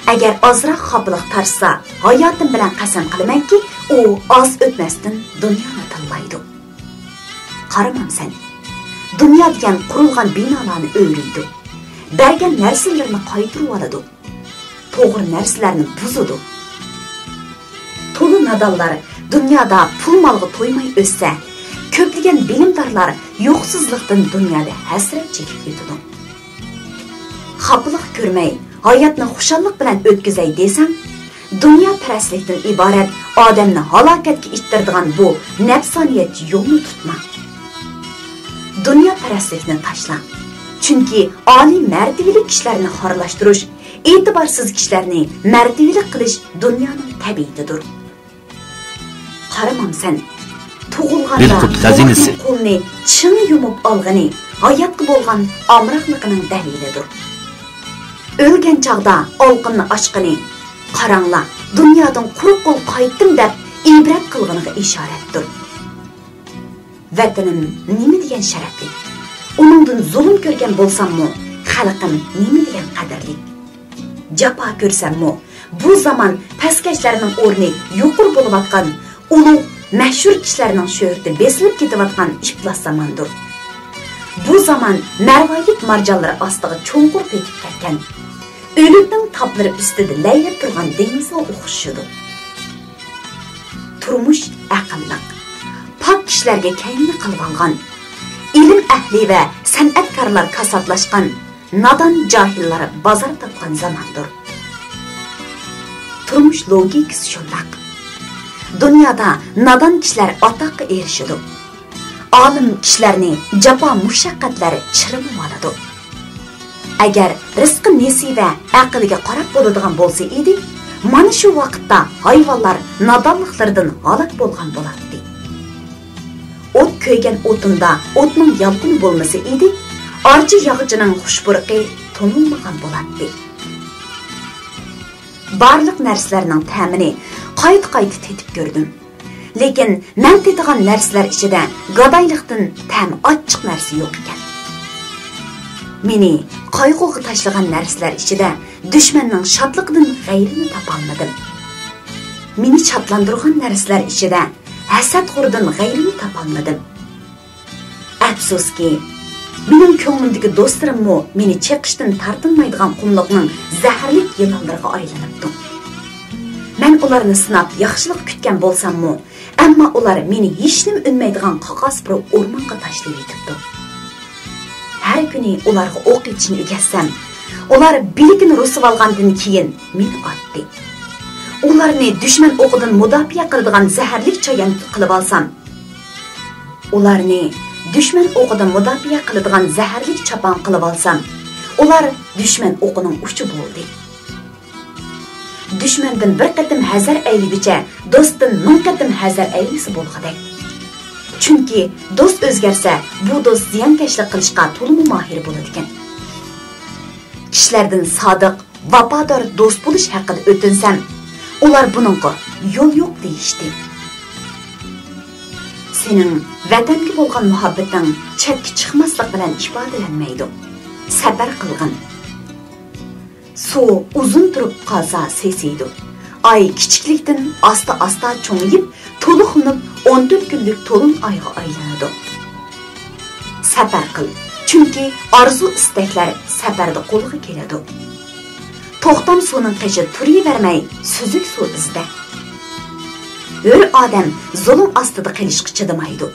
ئەگەر ئازراق خاپىلىق تارتسا، ھاياتىم بىلەن قەسەم قىلىمەنكى، ئۇ ئاز ئۆتمەستىن دۇنيانى تىللايدۇ. قارىمامسەن، دۇنيا دېگەن قۇرۇلغان بىنالارنى ئۆرۈيدۇ. بەرگەن نەرسىلىرىنى قايتۇرۇۋالىدۇ. توغرا نەرسىلەرنى بۇزىدۇ. تولا نادانلار دۇنيادا پۇل-مالغا تويماي ئۆتسە، كۆپلىگەن بىلىمدارلار يوقسۇزلۇقتىن دۇنيادا ھەسرەت چېكىپ ئۆتىدۇ. خاپىلىق كۆرمەي، ھاياتنى خۇشاللىق بىلەن ئۆتكۈزەي دېسەڭ، دۇنياپەرەسلىكتىن ئىبارەت ئادەمنى ھالاكەتكە ئىتتىرىدىغان بۇ نەپسانىيەتچى يولنى تۇتما. دۇنياپەرەسلىكنى تاشلا. چۈنكى ئالىي مەرتىۋىلىك كىشىلەرنى خارلاشتۇرۇش، ئېتىبارسىز كىشىلەرنى مەرتىۋىلىك قىلىش دۇنيانىڭ تەبىئىتىدۇر. قارىمامسەن، تۇغۇلغاندا بىر پۇت خەزىنىسى. قۇلنى چىڭ يۇمۇپ ئالغىنى ھاياتقا بولغان ئامراقلىقىنىڭ دەلىلىدۇر. ئۆلگەن چاغدا ئالقىننى ئاچقىنى، قاراڭلار، دۇنيادىن قۇرۇق قول قايتتىم دەپ ئىبرەت قىلغىنىغا ئىشارەتتۇر. ۋەتىنىم نېمە دېگەن شەرەپلىك، ئۇنىڭدىن زۇلۇم كۆرگەن بولساممۇ، خەلقىم نېمە دېگەن قەدىرلىك. جاپا كۆرسەممۇ، بۇ زامان پەسكەشلەرنىڭ ئورنى يۇقىرى بولۇۋاتقان ئۇلۇغ، مەشھۇر كىشىلەرنىڭ شۆھرىتى بېسىلىپ كېتىۋاتقان ئىپلاس زاماندۇر. بۇ زامان مەرۋايىت مارجانلىرى ئاستىغا چوڭقۇر پېتىپ كەتكەن، ئۆلۈكنىڭ تاپلىرى ئۈستىدە لەيلەپ تۇرغان دېڭىزغا ئوخشىشىدۇ. تۇرمۇش ئەقىللىق، پاك كىشىلەرگە كەينىنى قىلىۋالغان، ئىلىم ئەھلى ۋە سەنئەتكارلار كاساتلاشقان، نادان جاھىللار بازار تاپقان زاماندۇر. تۇرمۇش لوگىكىسى شۇنداق. دۇنيادا نادان كىشىلەر ئاتاققا ئېرىشىدۇ. ئالىم كىشىلەرنى جاپا مۇشەققەتلەر چىرمىۋالىدۇ. ئەگەر رىزقى نېسىۋە ئەقىلگە قاراپ بولىدىغان بولسا ئىدى، مانا شۇ ۋاقىتتا ھايۋانلار نادانلىقلىرىدىن ھالاك بولغان بولاتتى. ئوت كۆيگەن ئوتۇندا ئوتنىڭ يالقۇنى بولمىسا ئىدى، ئارچا ياغىچىنىڭ خۇش پۇرىقى تونۇلمىغان بولاتتى. بارلىق نەرسىلەرنىڭ تەمىنى قايتا-قايتا تېتىپ كۆردۈم. لېكىن مەن تېتىغان نەرسىلەر ئىچىدە گادايلىقتىن تەمى ئاچچىق نەرسە يوق ئىكەن. مېنى قايغۇغا تاشلىغان نەرسىلەر ئىچىدە دۈشمەننىڭ شادلىقىدىن غەيرىنى تاپالمىدىم. مېنى شادلاندۇرغان نەرسىلەر ئىچىدە ھەسەتخورىدىن غەيرىنى تاپالمىدىم. ئەپسۇسكى، مېنىڭ كۆڭلۈمدىكى دوستلىرىممۇ مېنى چېقىشتىن تارتىنمايدىغان قۇملۇقنىڭ زەھەرلىك يىلانلىرىغا ئايلىنىپتۇ. مەن ئۇلارنى سىناپ ياخشىلىق كۈتكەن بولساممۇ، ئەمما ئۇلار مېنى ھېچنېمە ئۈنمەيدىغان قاقاس بىر ئورمانغا تاشلىۋېتىپتۇ. ھەر كۈنى ئۇلارغا ئوق ئېتىشنى ئۆگەتسەم، ئۇلار بىلىكىنى رۇسۇۋالغاندىن كېيىن مېنى ئاتتى. ئۇلارنى دۈشمەن ئوقىدىن مۇداپىئە قىلىدىغان زەھەرلىك چايان قىلىۋالسام، ئۇلارنى دۈشمەن ئوقىدىن مۇداپىئە قىلىدىغان زەھەرلىك چاپان قىلىۋالسام، ئۇلار دۈشمەن ئوقىنىڭ ئۇچى بولدى. دۈشمەندىن بىر قېتىم ھەزەر ئەيلىگۈچە، دوستتىن مىڭ قېتىم ھەزەر ئەيلىسە بولغۇدەك. چۈنكى دوست ئۆزگەرسە، بۇ دوست زىيانكەشلىك قىلىشقا تولىمۇ ماھىر بولىدىكەن. كىشىلەردىن سادىق، ۋاپادار دوست بولۇش ھەققىدە ئۆتۈنسەم، ئۇلار بۇنىڭغا يول يوق دېيىشتى. سېنىڭ ۋەتەنگە بولغان مۇھەببىتىڭ چەتكە چىقماسلىق بىلەن ئىپادىلەنمەيدۇ. سەپەر قىلغىن. سۇ ئۇزۇن تۇرۇپ قالسا سېسىيدۇ. ئاي كىچىكلىكتىن ئاستا-ئاستا چوڭىيىپ، تولۇقلىنىپ ئون تۆت كۈنلۈك تولۇن ئايغا ئايلىنىدۇ. سەپەر قىل، چۈنكى ئارزۇ-ئىستەكلەر سەپەردە قولغا كېلىدۇ. توختام سۇنىڭ قېشىدا تۇرۇۋەرمەي، سۈزۈك سۇ ئىزدە. ھۆر ئادەم زۇلۇم ئاستىدا قېلىشقا چىدىمايدۇ.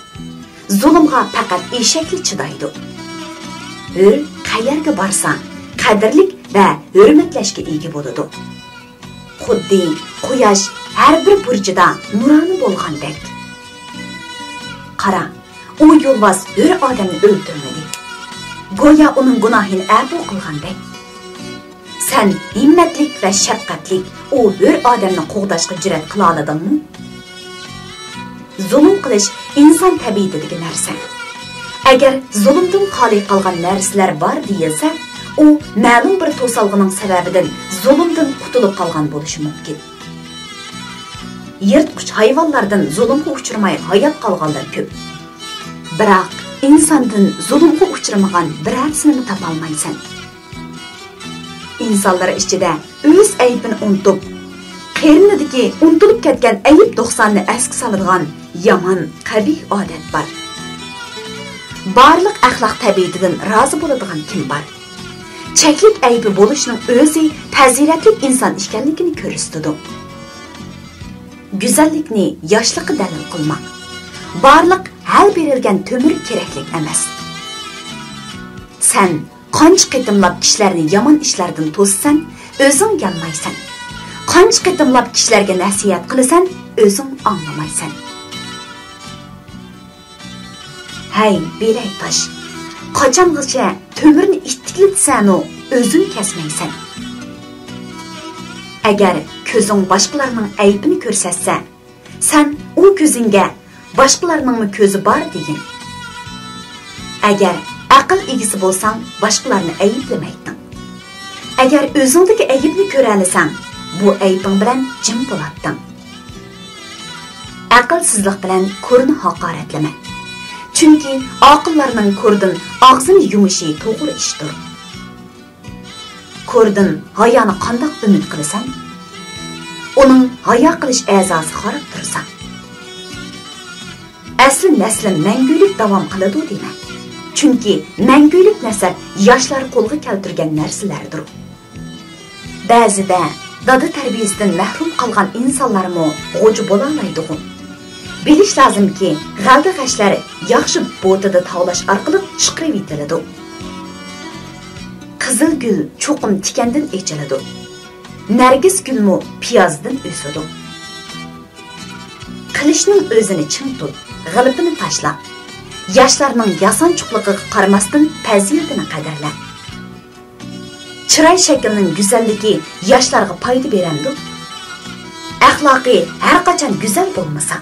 زۇلۇمغا پەقەت ئېشەكلا چىدايدۇ. ھۆر قەيەرگە بارسا، قەدىرلىك ۋە ھۆرمەتلەشكە ئىگە بولىدۇ. خۇددى قۇياش ھەر بىر بۇرجىدا نۇرانە بولغاندەك. قارا، ئۇ يولۋاس ھۆر ئادەمنى ئۆلتۈرمىدى. گويا ئۇنىڭ گۇناھىنى ئەپۇ قىلغاندەك. سەن ھىممەتلىك ۋە شەپقەتلىك ئۇ ھۆر ئادەمنى قوغداشقا جۈرئەت قىلالىدىڭمۇ؟ زۇلۇم قىلىش ئىنسان تەبىئىتىدىكى نەرسە. ئەگەر زۇلۇمدىن خالىي قالغان نەرسىلەر بار دېيىلسە، ئۇ مەلۇم بىر توسالغۇنىڭ سەۋەبىدىن زۇلۇمدىن قۇتۇلۇپ قالغان بولۇشى مۇمكىن. يىرتقۇچ ھايۋانلاردىن زۇلۇمغا ئۇچرىماي ھايات قالغانلار كۆپ. بىراق، ئىنساندىن زۇلۇمغا ئۇچرىمىغان بىرەرسىنىمۇ تاپالمايسەن. ئىنسانلار ئىچىدە ئۆز ئەيىبىنى ئۇنتۇپ، قېرىنىدىكى ئۇنتۇلۇپ كەتكەن ئەيىب نۇقساننى ئەسكە سالىدىغان يامان، قەبىھ ئادەت بار. بارلىق ئەخلاق تەبىئىتىدىن رازى بولىدىغان كىم بار؟ چەكلىك ئەيىبى بولۇشنىڭ ئۆزى پەزىلەتلىك ئىنسان ئىكەنلىكىنى كۆرسىتىدۇ. گۈزەللىكنى ياشلىققا دەلىل قىلما. بارلىق ھەل بېرىلگەن تۆمۈر كېرەكلىك ئەمەس. سەن قانچە قېتىملاپ كىشىلەرنى يامان ئىشلاردىن توسىسەن، ئۆزۈڭ يانمايسەن. قانچە قېتىملاپ كىشىلەرگە نەسىھەت قىلىسەن، ئۆزۈڭ ئاڭلىمايسەن. ھەي، بىلەي تاش! قاچانغىچە تۆمۈرنى ئىتتىكلىتىسەنۇ، ئۆزۈڭ كەسمەيسەن؟ ئەگەر كۆزۈڭ باشقىلارنىڭ ئەيىبىنى كۆرسەتسە، سەن ئۇ كۆزۈڭگە باشقىلارنىڭمۇ كۆزى بار دېگىن. ئەگەر ئەقىل ئىگىسى بولساڭ، باشقىلارنى ئەيىبلىمەيتتىڭ. ئەگەر ئۆزۈڭدىكى ئەيىبنى كۆرەلىسەڭ، بۇ ئەيىبىڭ بىلەن جىم بولاتتىڭ. ئەقىلسىزلىق بىلەن كورنى ھاقارەتلىمە. چۈنكى ئاقىللارنىڭ كوردىن ئاغزىنى يۇمۇشى توغرا ئىشتۇر. كوردىن ھايانى قانداق ئۈمىد قىلىسەن؟ ئۇنىڭ ھايا قىلىش ئەزاسى خاراب تۇرسا. ئەسلى نەسلىم مەڭگۈلۈك داۋام قىلىدۇ دېمە. چۈنكى مەڭگۈلۈك نەسەب ياشلار قولغا كەلتۈرگەن نەرسىلەردۇر. بەزىدە دادا تەربىيەسىدىن مەھرۇم قالغان ئىنسانلارمۇ غوجا بولالايدىغۇ. بىلىش لازىمكى، غەلدە-غەشلەر ياخشى بوتىدا تاۋلاش ئارقىلىق چىقىرىۋېتىلىدۇ. قىزىل گۈل چوقۇم تىكەندىن ئېچىلىدۇ. نەرگىس گۈلمۇ پىيازدىن ئۆسىدۇ. قىلىچنىڭ ئۆزىنى چىڭ تۇت، غىلىپىنى تاشلا. ياشلارنىڭ ياسانچۇقلۇقىغا قارىماستىن، پەزىلىتىنى قەدىرلە. چىراي شەكلىنىڭ گۈزەللىكى ياشلارغا پايدا بېرەمدۇ؟ ئەخلاقى ھەر قاچان گۈزەل بولمىسا.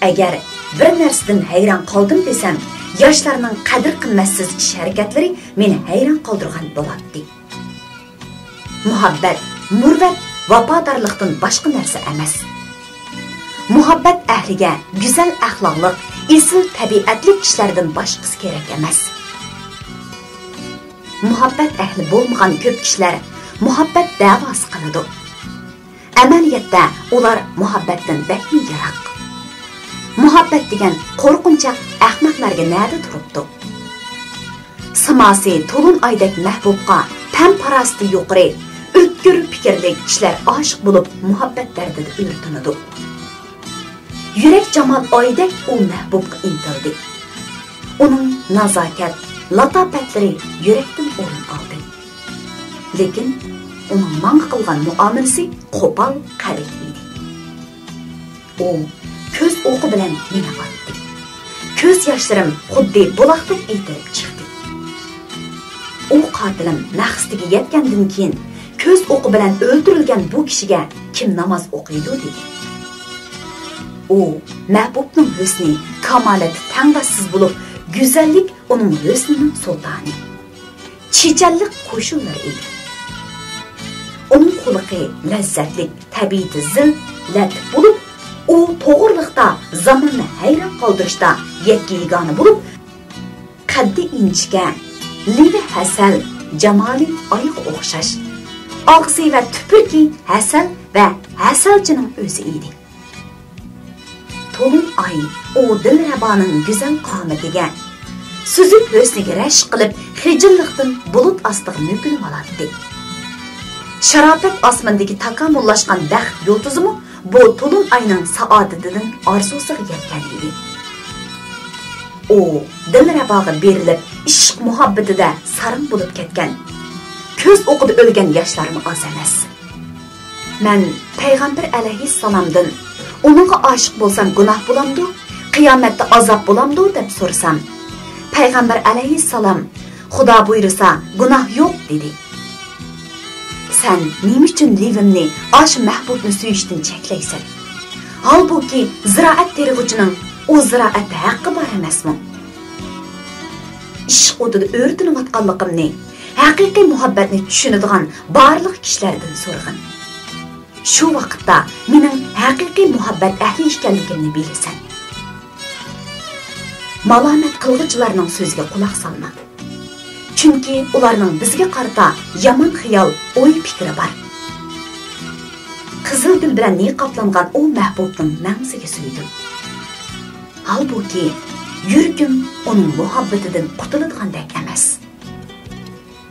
ئەگەر بىر نەرسىدىن ھەيران قالدىم دېسەم، ياشلارنىڭ قەدىر-قىممەتسىز ئىش-ھەرىكەتلىرى مېنى ھەيران قالدۇرغان بولاتتى. مۇھەببەت مۇرۇۋۋەت، ۋاپادارلىقتىن باشقا نەرسە ئەمەس. مۇھەببەت ئەھلىگە گۈزەل ئەخلاقلىق، ئېسىل تەبىئەتلىك كىشىلەردىن باشقىسى كېرەك ئەمەس. مۇھەببەت ئەھلى بولمىغان كۆپ كىشىلەر مۇھەببەت دەۋاسى قىلىدۇ. ئەمەلىيەتتە ئۇلار مۇھەببەتتىن بەكمۇ يىراق. مۇھەببەت دېگەن قورقۇنچاق ئەخمەقلەرگە نەدە تۇرۇپتۇ؟ سىماسى تولۇن ئايدەك مەھبۇبقا پەم-پاراسىتى يۇقىرى، ئۆتكۈر پىكىرلىك كىشىلەر ئاشىق بولۇپ، مۇھەببەت دەردىدە ئۆرتىنىدۇ. يۈرەك جامال ئايدەك ئۇ مەھبۇبقا ئىنتىلدى. ئۇنىڭ نازاكەت، لاتاپەتلىرى يۈرەكتىن ئورۇن ئالدى. لېكىن ئۇنىڭ ماڭا قىلغان مۇئامىلىسى قوپال، قەبىھ ئىدى. ئۇ كۆز ئوقى بىلەن مېنى ئاتتى. كۆز ياشلىرىم خۇددى بۇلاقتەك ئېتىلىپ چىقتى. ئۇ قاتىلىم مەقسىتىگە يەتكەندىن كېيىن، كۆز ئوقى بىلەن ئۆلتۈرۈلگەن بۇ كىشىگە كىم ناماز ئوقۇيدۇ؟ دېدى. ئۇ مەھبۇبنىڭ ھۆسنى، كامالىتى تەڭداشسىز بولۇپ، گۈزەللىك ئۇنىڭ ھۆسنىنىڭ سۇلتانى، چېچەنلىك قوشۇنلىرى ئىدى. ئۇنىڭ خۇلقى لەززەتلىك، تەبىئىتى زىل، لەتىپ بولۇپ، ئۇ توغرىلىقتا زاماننى ھەيران قالدۇرۇشتا يەككە-يېگانە بولۇپ، قەددى ئىنچىكە، لېۋى ھەسەل، جامالى ئايغا ئوخشاش، ئاغزى ۋە تۈپرۈكى ھەسەل ۋە ھەسەلچىنىڭ ئۆزى ئىدى. تولۇن ئاي ئۇ دىلرەبانىڭ گۈزەل قامىتىگە، سۈزۈك ھۆسنىگە رەشك قىلىپ، خىجىللىقتىن بۇلۇت ئاستىغا مۆكۈنۈۋالاتتى. شاراپەت ئاسمىنىدىكى تاكامۇللاشقان بەخت يۇلتۇزىمۇ بۇ تولۇن ئاينىڭ سائادىتىدىن ئارزۇسىغا يەتكەن ئىدى. ئۇ دىلرەباغا بېرىلىپ، ئىشق مۇھەببىتىدە ساراڭ بولۇپ كەتكەن، كۆز ئوقىدا ئۆلگەن ياشلارمۇ ئاز ئەمەس. مەن پەيغەمبەر ئەلەيھىسسالامدىن، «ئۇنىڭغا ئاشىق بولسام گۇناھ بولامدۇ؟ قىيامەتتە ئازاب بولامدۇ؟» دەپ سورىسام، پەيغەمبەر ئەلەيھىسسالام، «خۇدا بۇيرۇسا گۇناھ يوق» دېدى. سەن نېمە ئۈچۈن لېۋىمنى ئاشۇ مەھبۇبنى سۆيۈشتىن چەكلەيسەن؟ ھالبۇكى، زىرائەت تېرىغۇچىنىڭ ئۇ زىرائەتتە ھەققى بار ئەمەسمۇ؟ ئىشق ئوتىدا ئۆرتىنىۋاتقانلىقىمنى، ھەقىقىي مۇھەببەتنى چۈشىنىدىغان بارلىق كىشىلەردىن سورىغىن. شۇ ۋاقىتتا مېنىڭ ھەقىقىي مۇھەببەت ئەھلى ئىكەنلىكىمنى بىلىسەن. مالامەت قىلغۇچىلارنىڭ سۆزىگە قۇلاق سالما. چۈنكى ئۇلارنىڭ بىزگە قارىتا يامان خىيال، ئوي-پىكرى بار. قىزىل گۈل بىلەن نىقابلانغان ئۇ مەھبۇبنىڭ مەڭزىگە سۆيدۈم. ھالبۇكى، يۈرىكىم ئۇنىڭ مۇھەببىتىدىن قۇتۇلىدىغاندەك ئەمەس.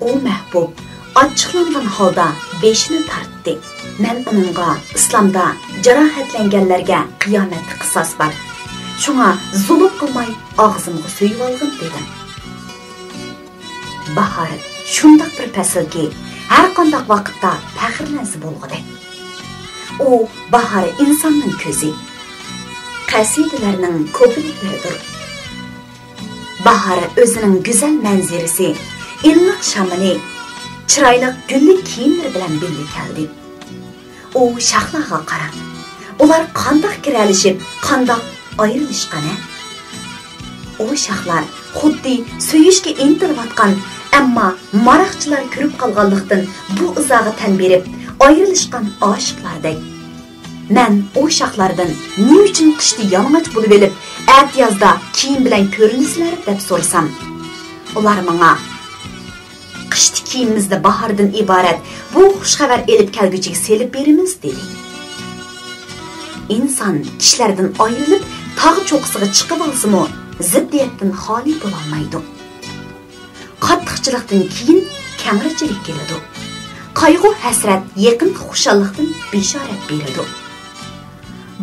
ئۇ مەھبۇب ئاچچىقلانغان ھالدا بېشىنى تارتتى. مەن ئۇنىڭغا، «ئىسلامدا جاراھەتلەنگەنلەرگە قىيامەتتە قىساس بار. شۇڭا زۇلۇم قىلماي ئاغزىمغا سۆيۈۋالغىن» دېدىم. باھار شۇنداق بىر پەسىلكى، ھەرقانداق ۋاقىتتا پەخىرلەنسە بولغۇدەك. ئۇ باھار ئىنساننىڭ كۆزى، قەسىدىلەرنىڭ كۇپلېتلىرىدۇر. باھار ئۆزىنىڭ گۈزەل مەنزىرىسى، ئىللىق شامىلى، چىرايلىق گۈللۈك كىيىملىرى بىلەن بىللە كەلدى. ئۇ شاخلارغا قارا. ئۇلار قانداق كىرەلىشىپ، قانداق ئايرىلىشقان ھە؟ ئۇ شاخلار خۇددى سۆيۈشكە ئىنتىلىۋاتقان، ئەمما ماراقچىلار كۆرۈپ قالغانلىقتىن بۇ ئىزاغا تەن بېرىپ ئايرىلىشقان ئاشىقلاردەك. مەن ئۇ شاخلاردىن نېمە ئۈچۈن قىشتا يالىڭاچ بولۇۋېلىپ، ئەتىيازدا كىيىم بىلەن كۆرۈنىسىلەر دەپ سورىسام، ئۇلار ماڭا، «قىشتا كىيىمىمىزنى باھاردىن ئىبارەت بۇ خۇش خەۋەر ئېلىپ كەلگۈچىگە سېلىپ بېرىمىز» دېدى. ئىنسان كىشىلەردىن ئايرىلىپ، تاغ چوققىسىغا چىقىۋالسىمۇ، زىددىيەتتىن خالىي بولالمايدۇ. قاتتىقچىلىقتىن كېيىن كەڭرىچىلىك كېلىدۇ. قايغۇ-ھەسرەت يېقىنقى خۇشاللىقتىن بېشارەت بېرىدۇ.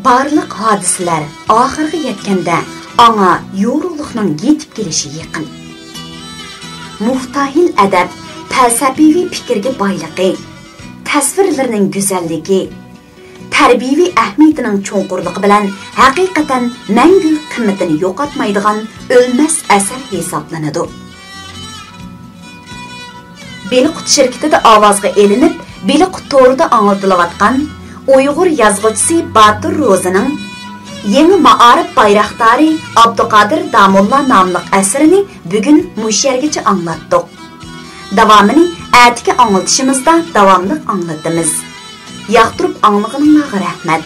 بارلىق ھادىسىلەر ئاخىرغا يەتكەندە ئاڭا يورۇقلۇقنىڭ يېتىپ كېلىشى يېقىن. مۇفتاھىل ئەدەب، پەلسەپىۋى پىكىرگە بايلىقى، تەسۋىرلىرىنىڭ گۈزەللىكى، تەربىيەۋى ئەھمىيىتىنىڭ چوڭقۇرلۇقى بىلەن ھەقىقەتەن مەڭگۈ قىممىتىنى يوقاتمايدىغان ئۆلمەس ئەسەر ھېسابلىنىدۇ. بېلىققۇت شىركىتىدە ئاۋازغا ئېلىنىپ، بېلىققۇت تورىدا ئاڭلىتىلىۋاتقان ئۇيغۇر يازغۇچىسى باتۇر روزىنىڭ، يېڭى مائارىپ بايراقدارى ئابدۇقادىر داموللا ناملىق ئەسىرىنى بۈگۈن مۇشۇ يەرگىچە ئاڭلاتتۇق. داۋامىنى ئەتىكى ئاڭلىتىشىمىزدا داۋاملىق ئاڭلىتىمىز. ياقتۇرۇپ ئاڭلىغىنىڭلارغا رەھمەت.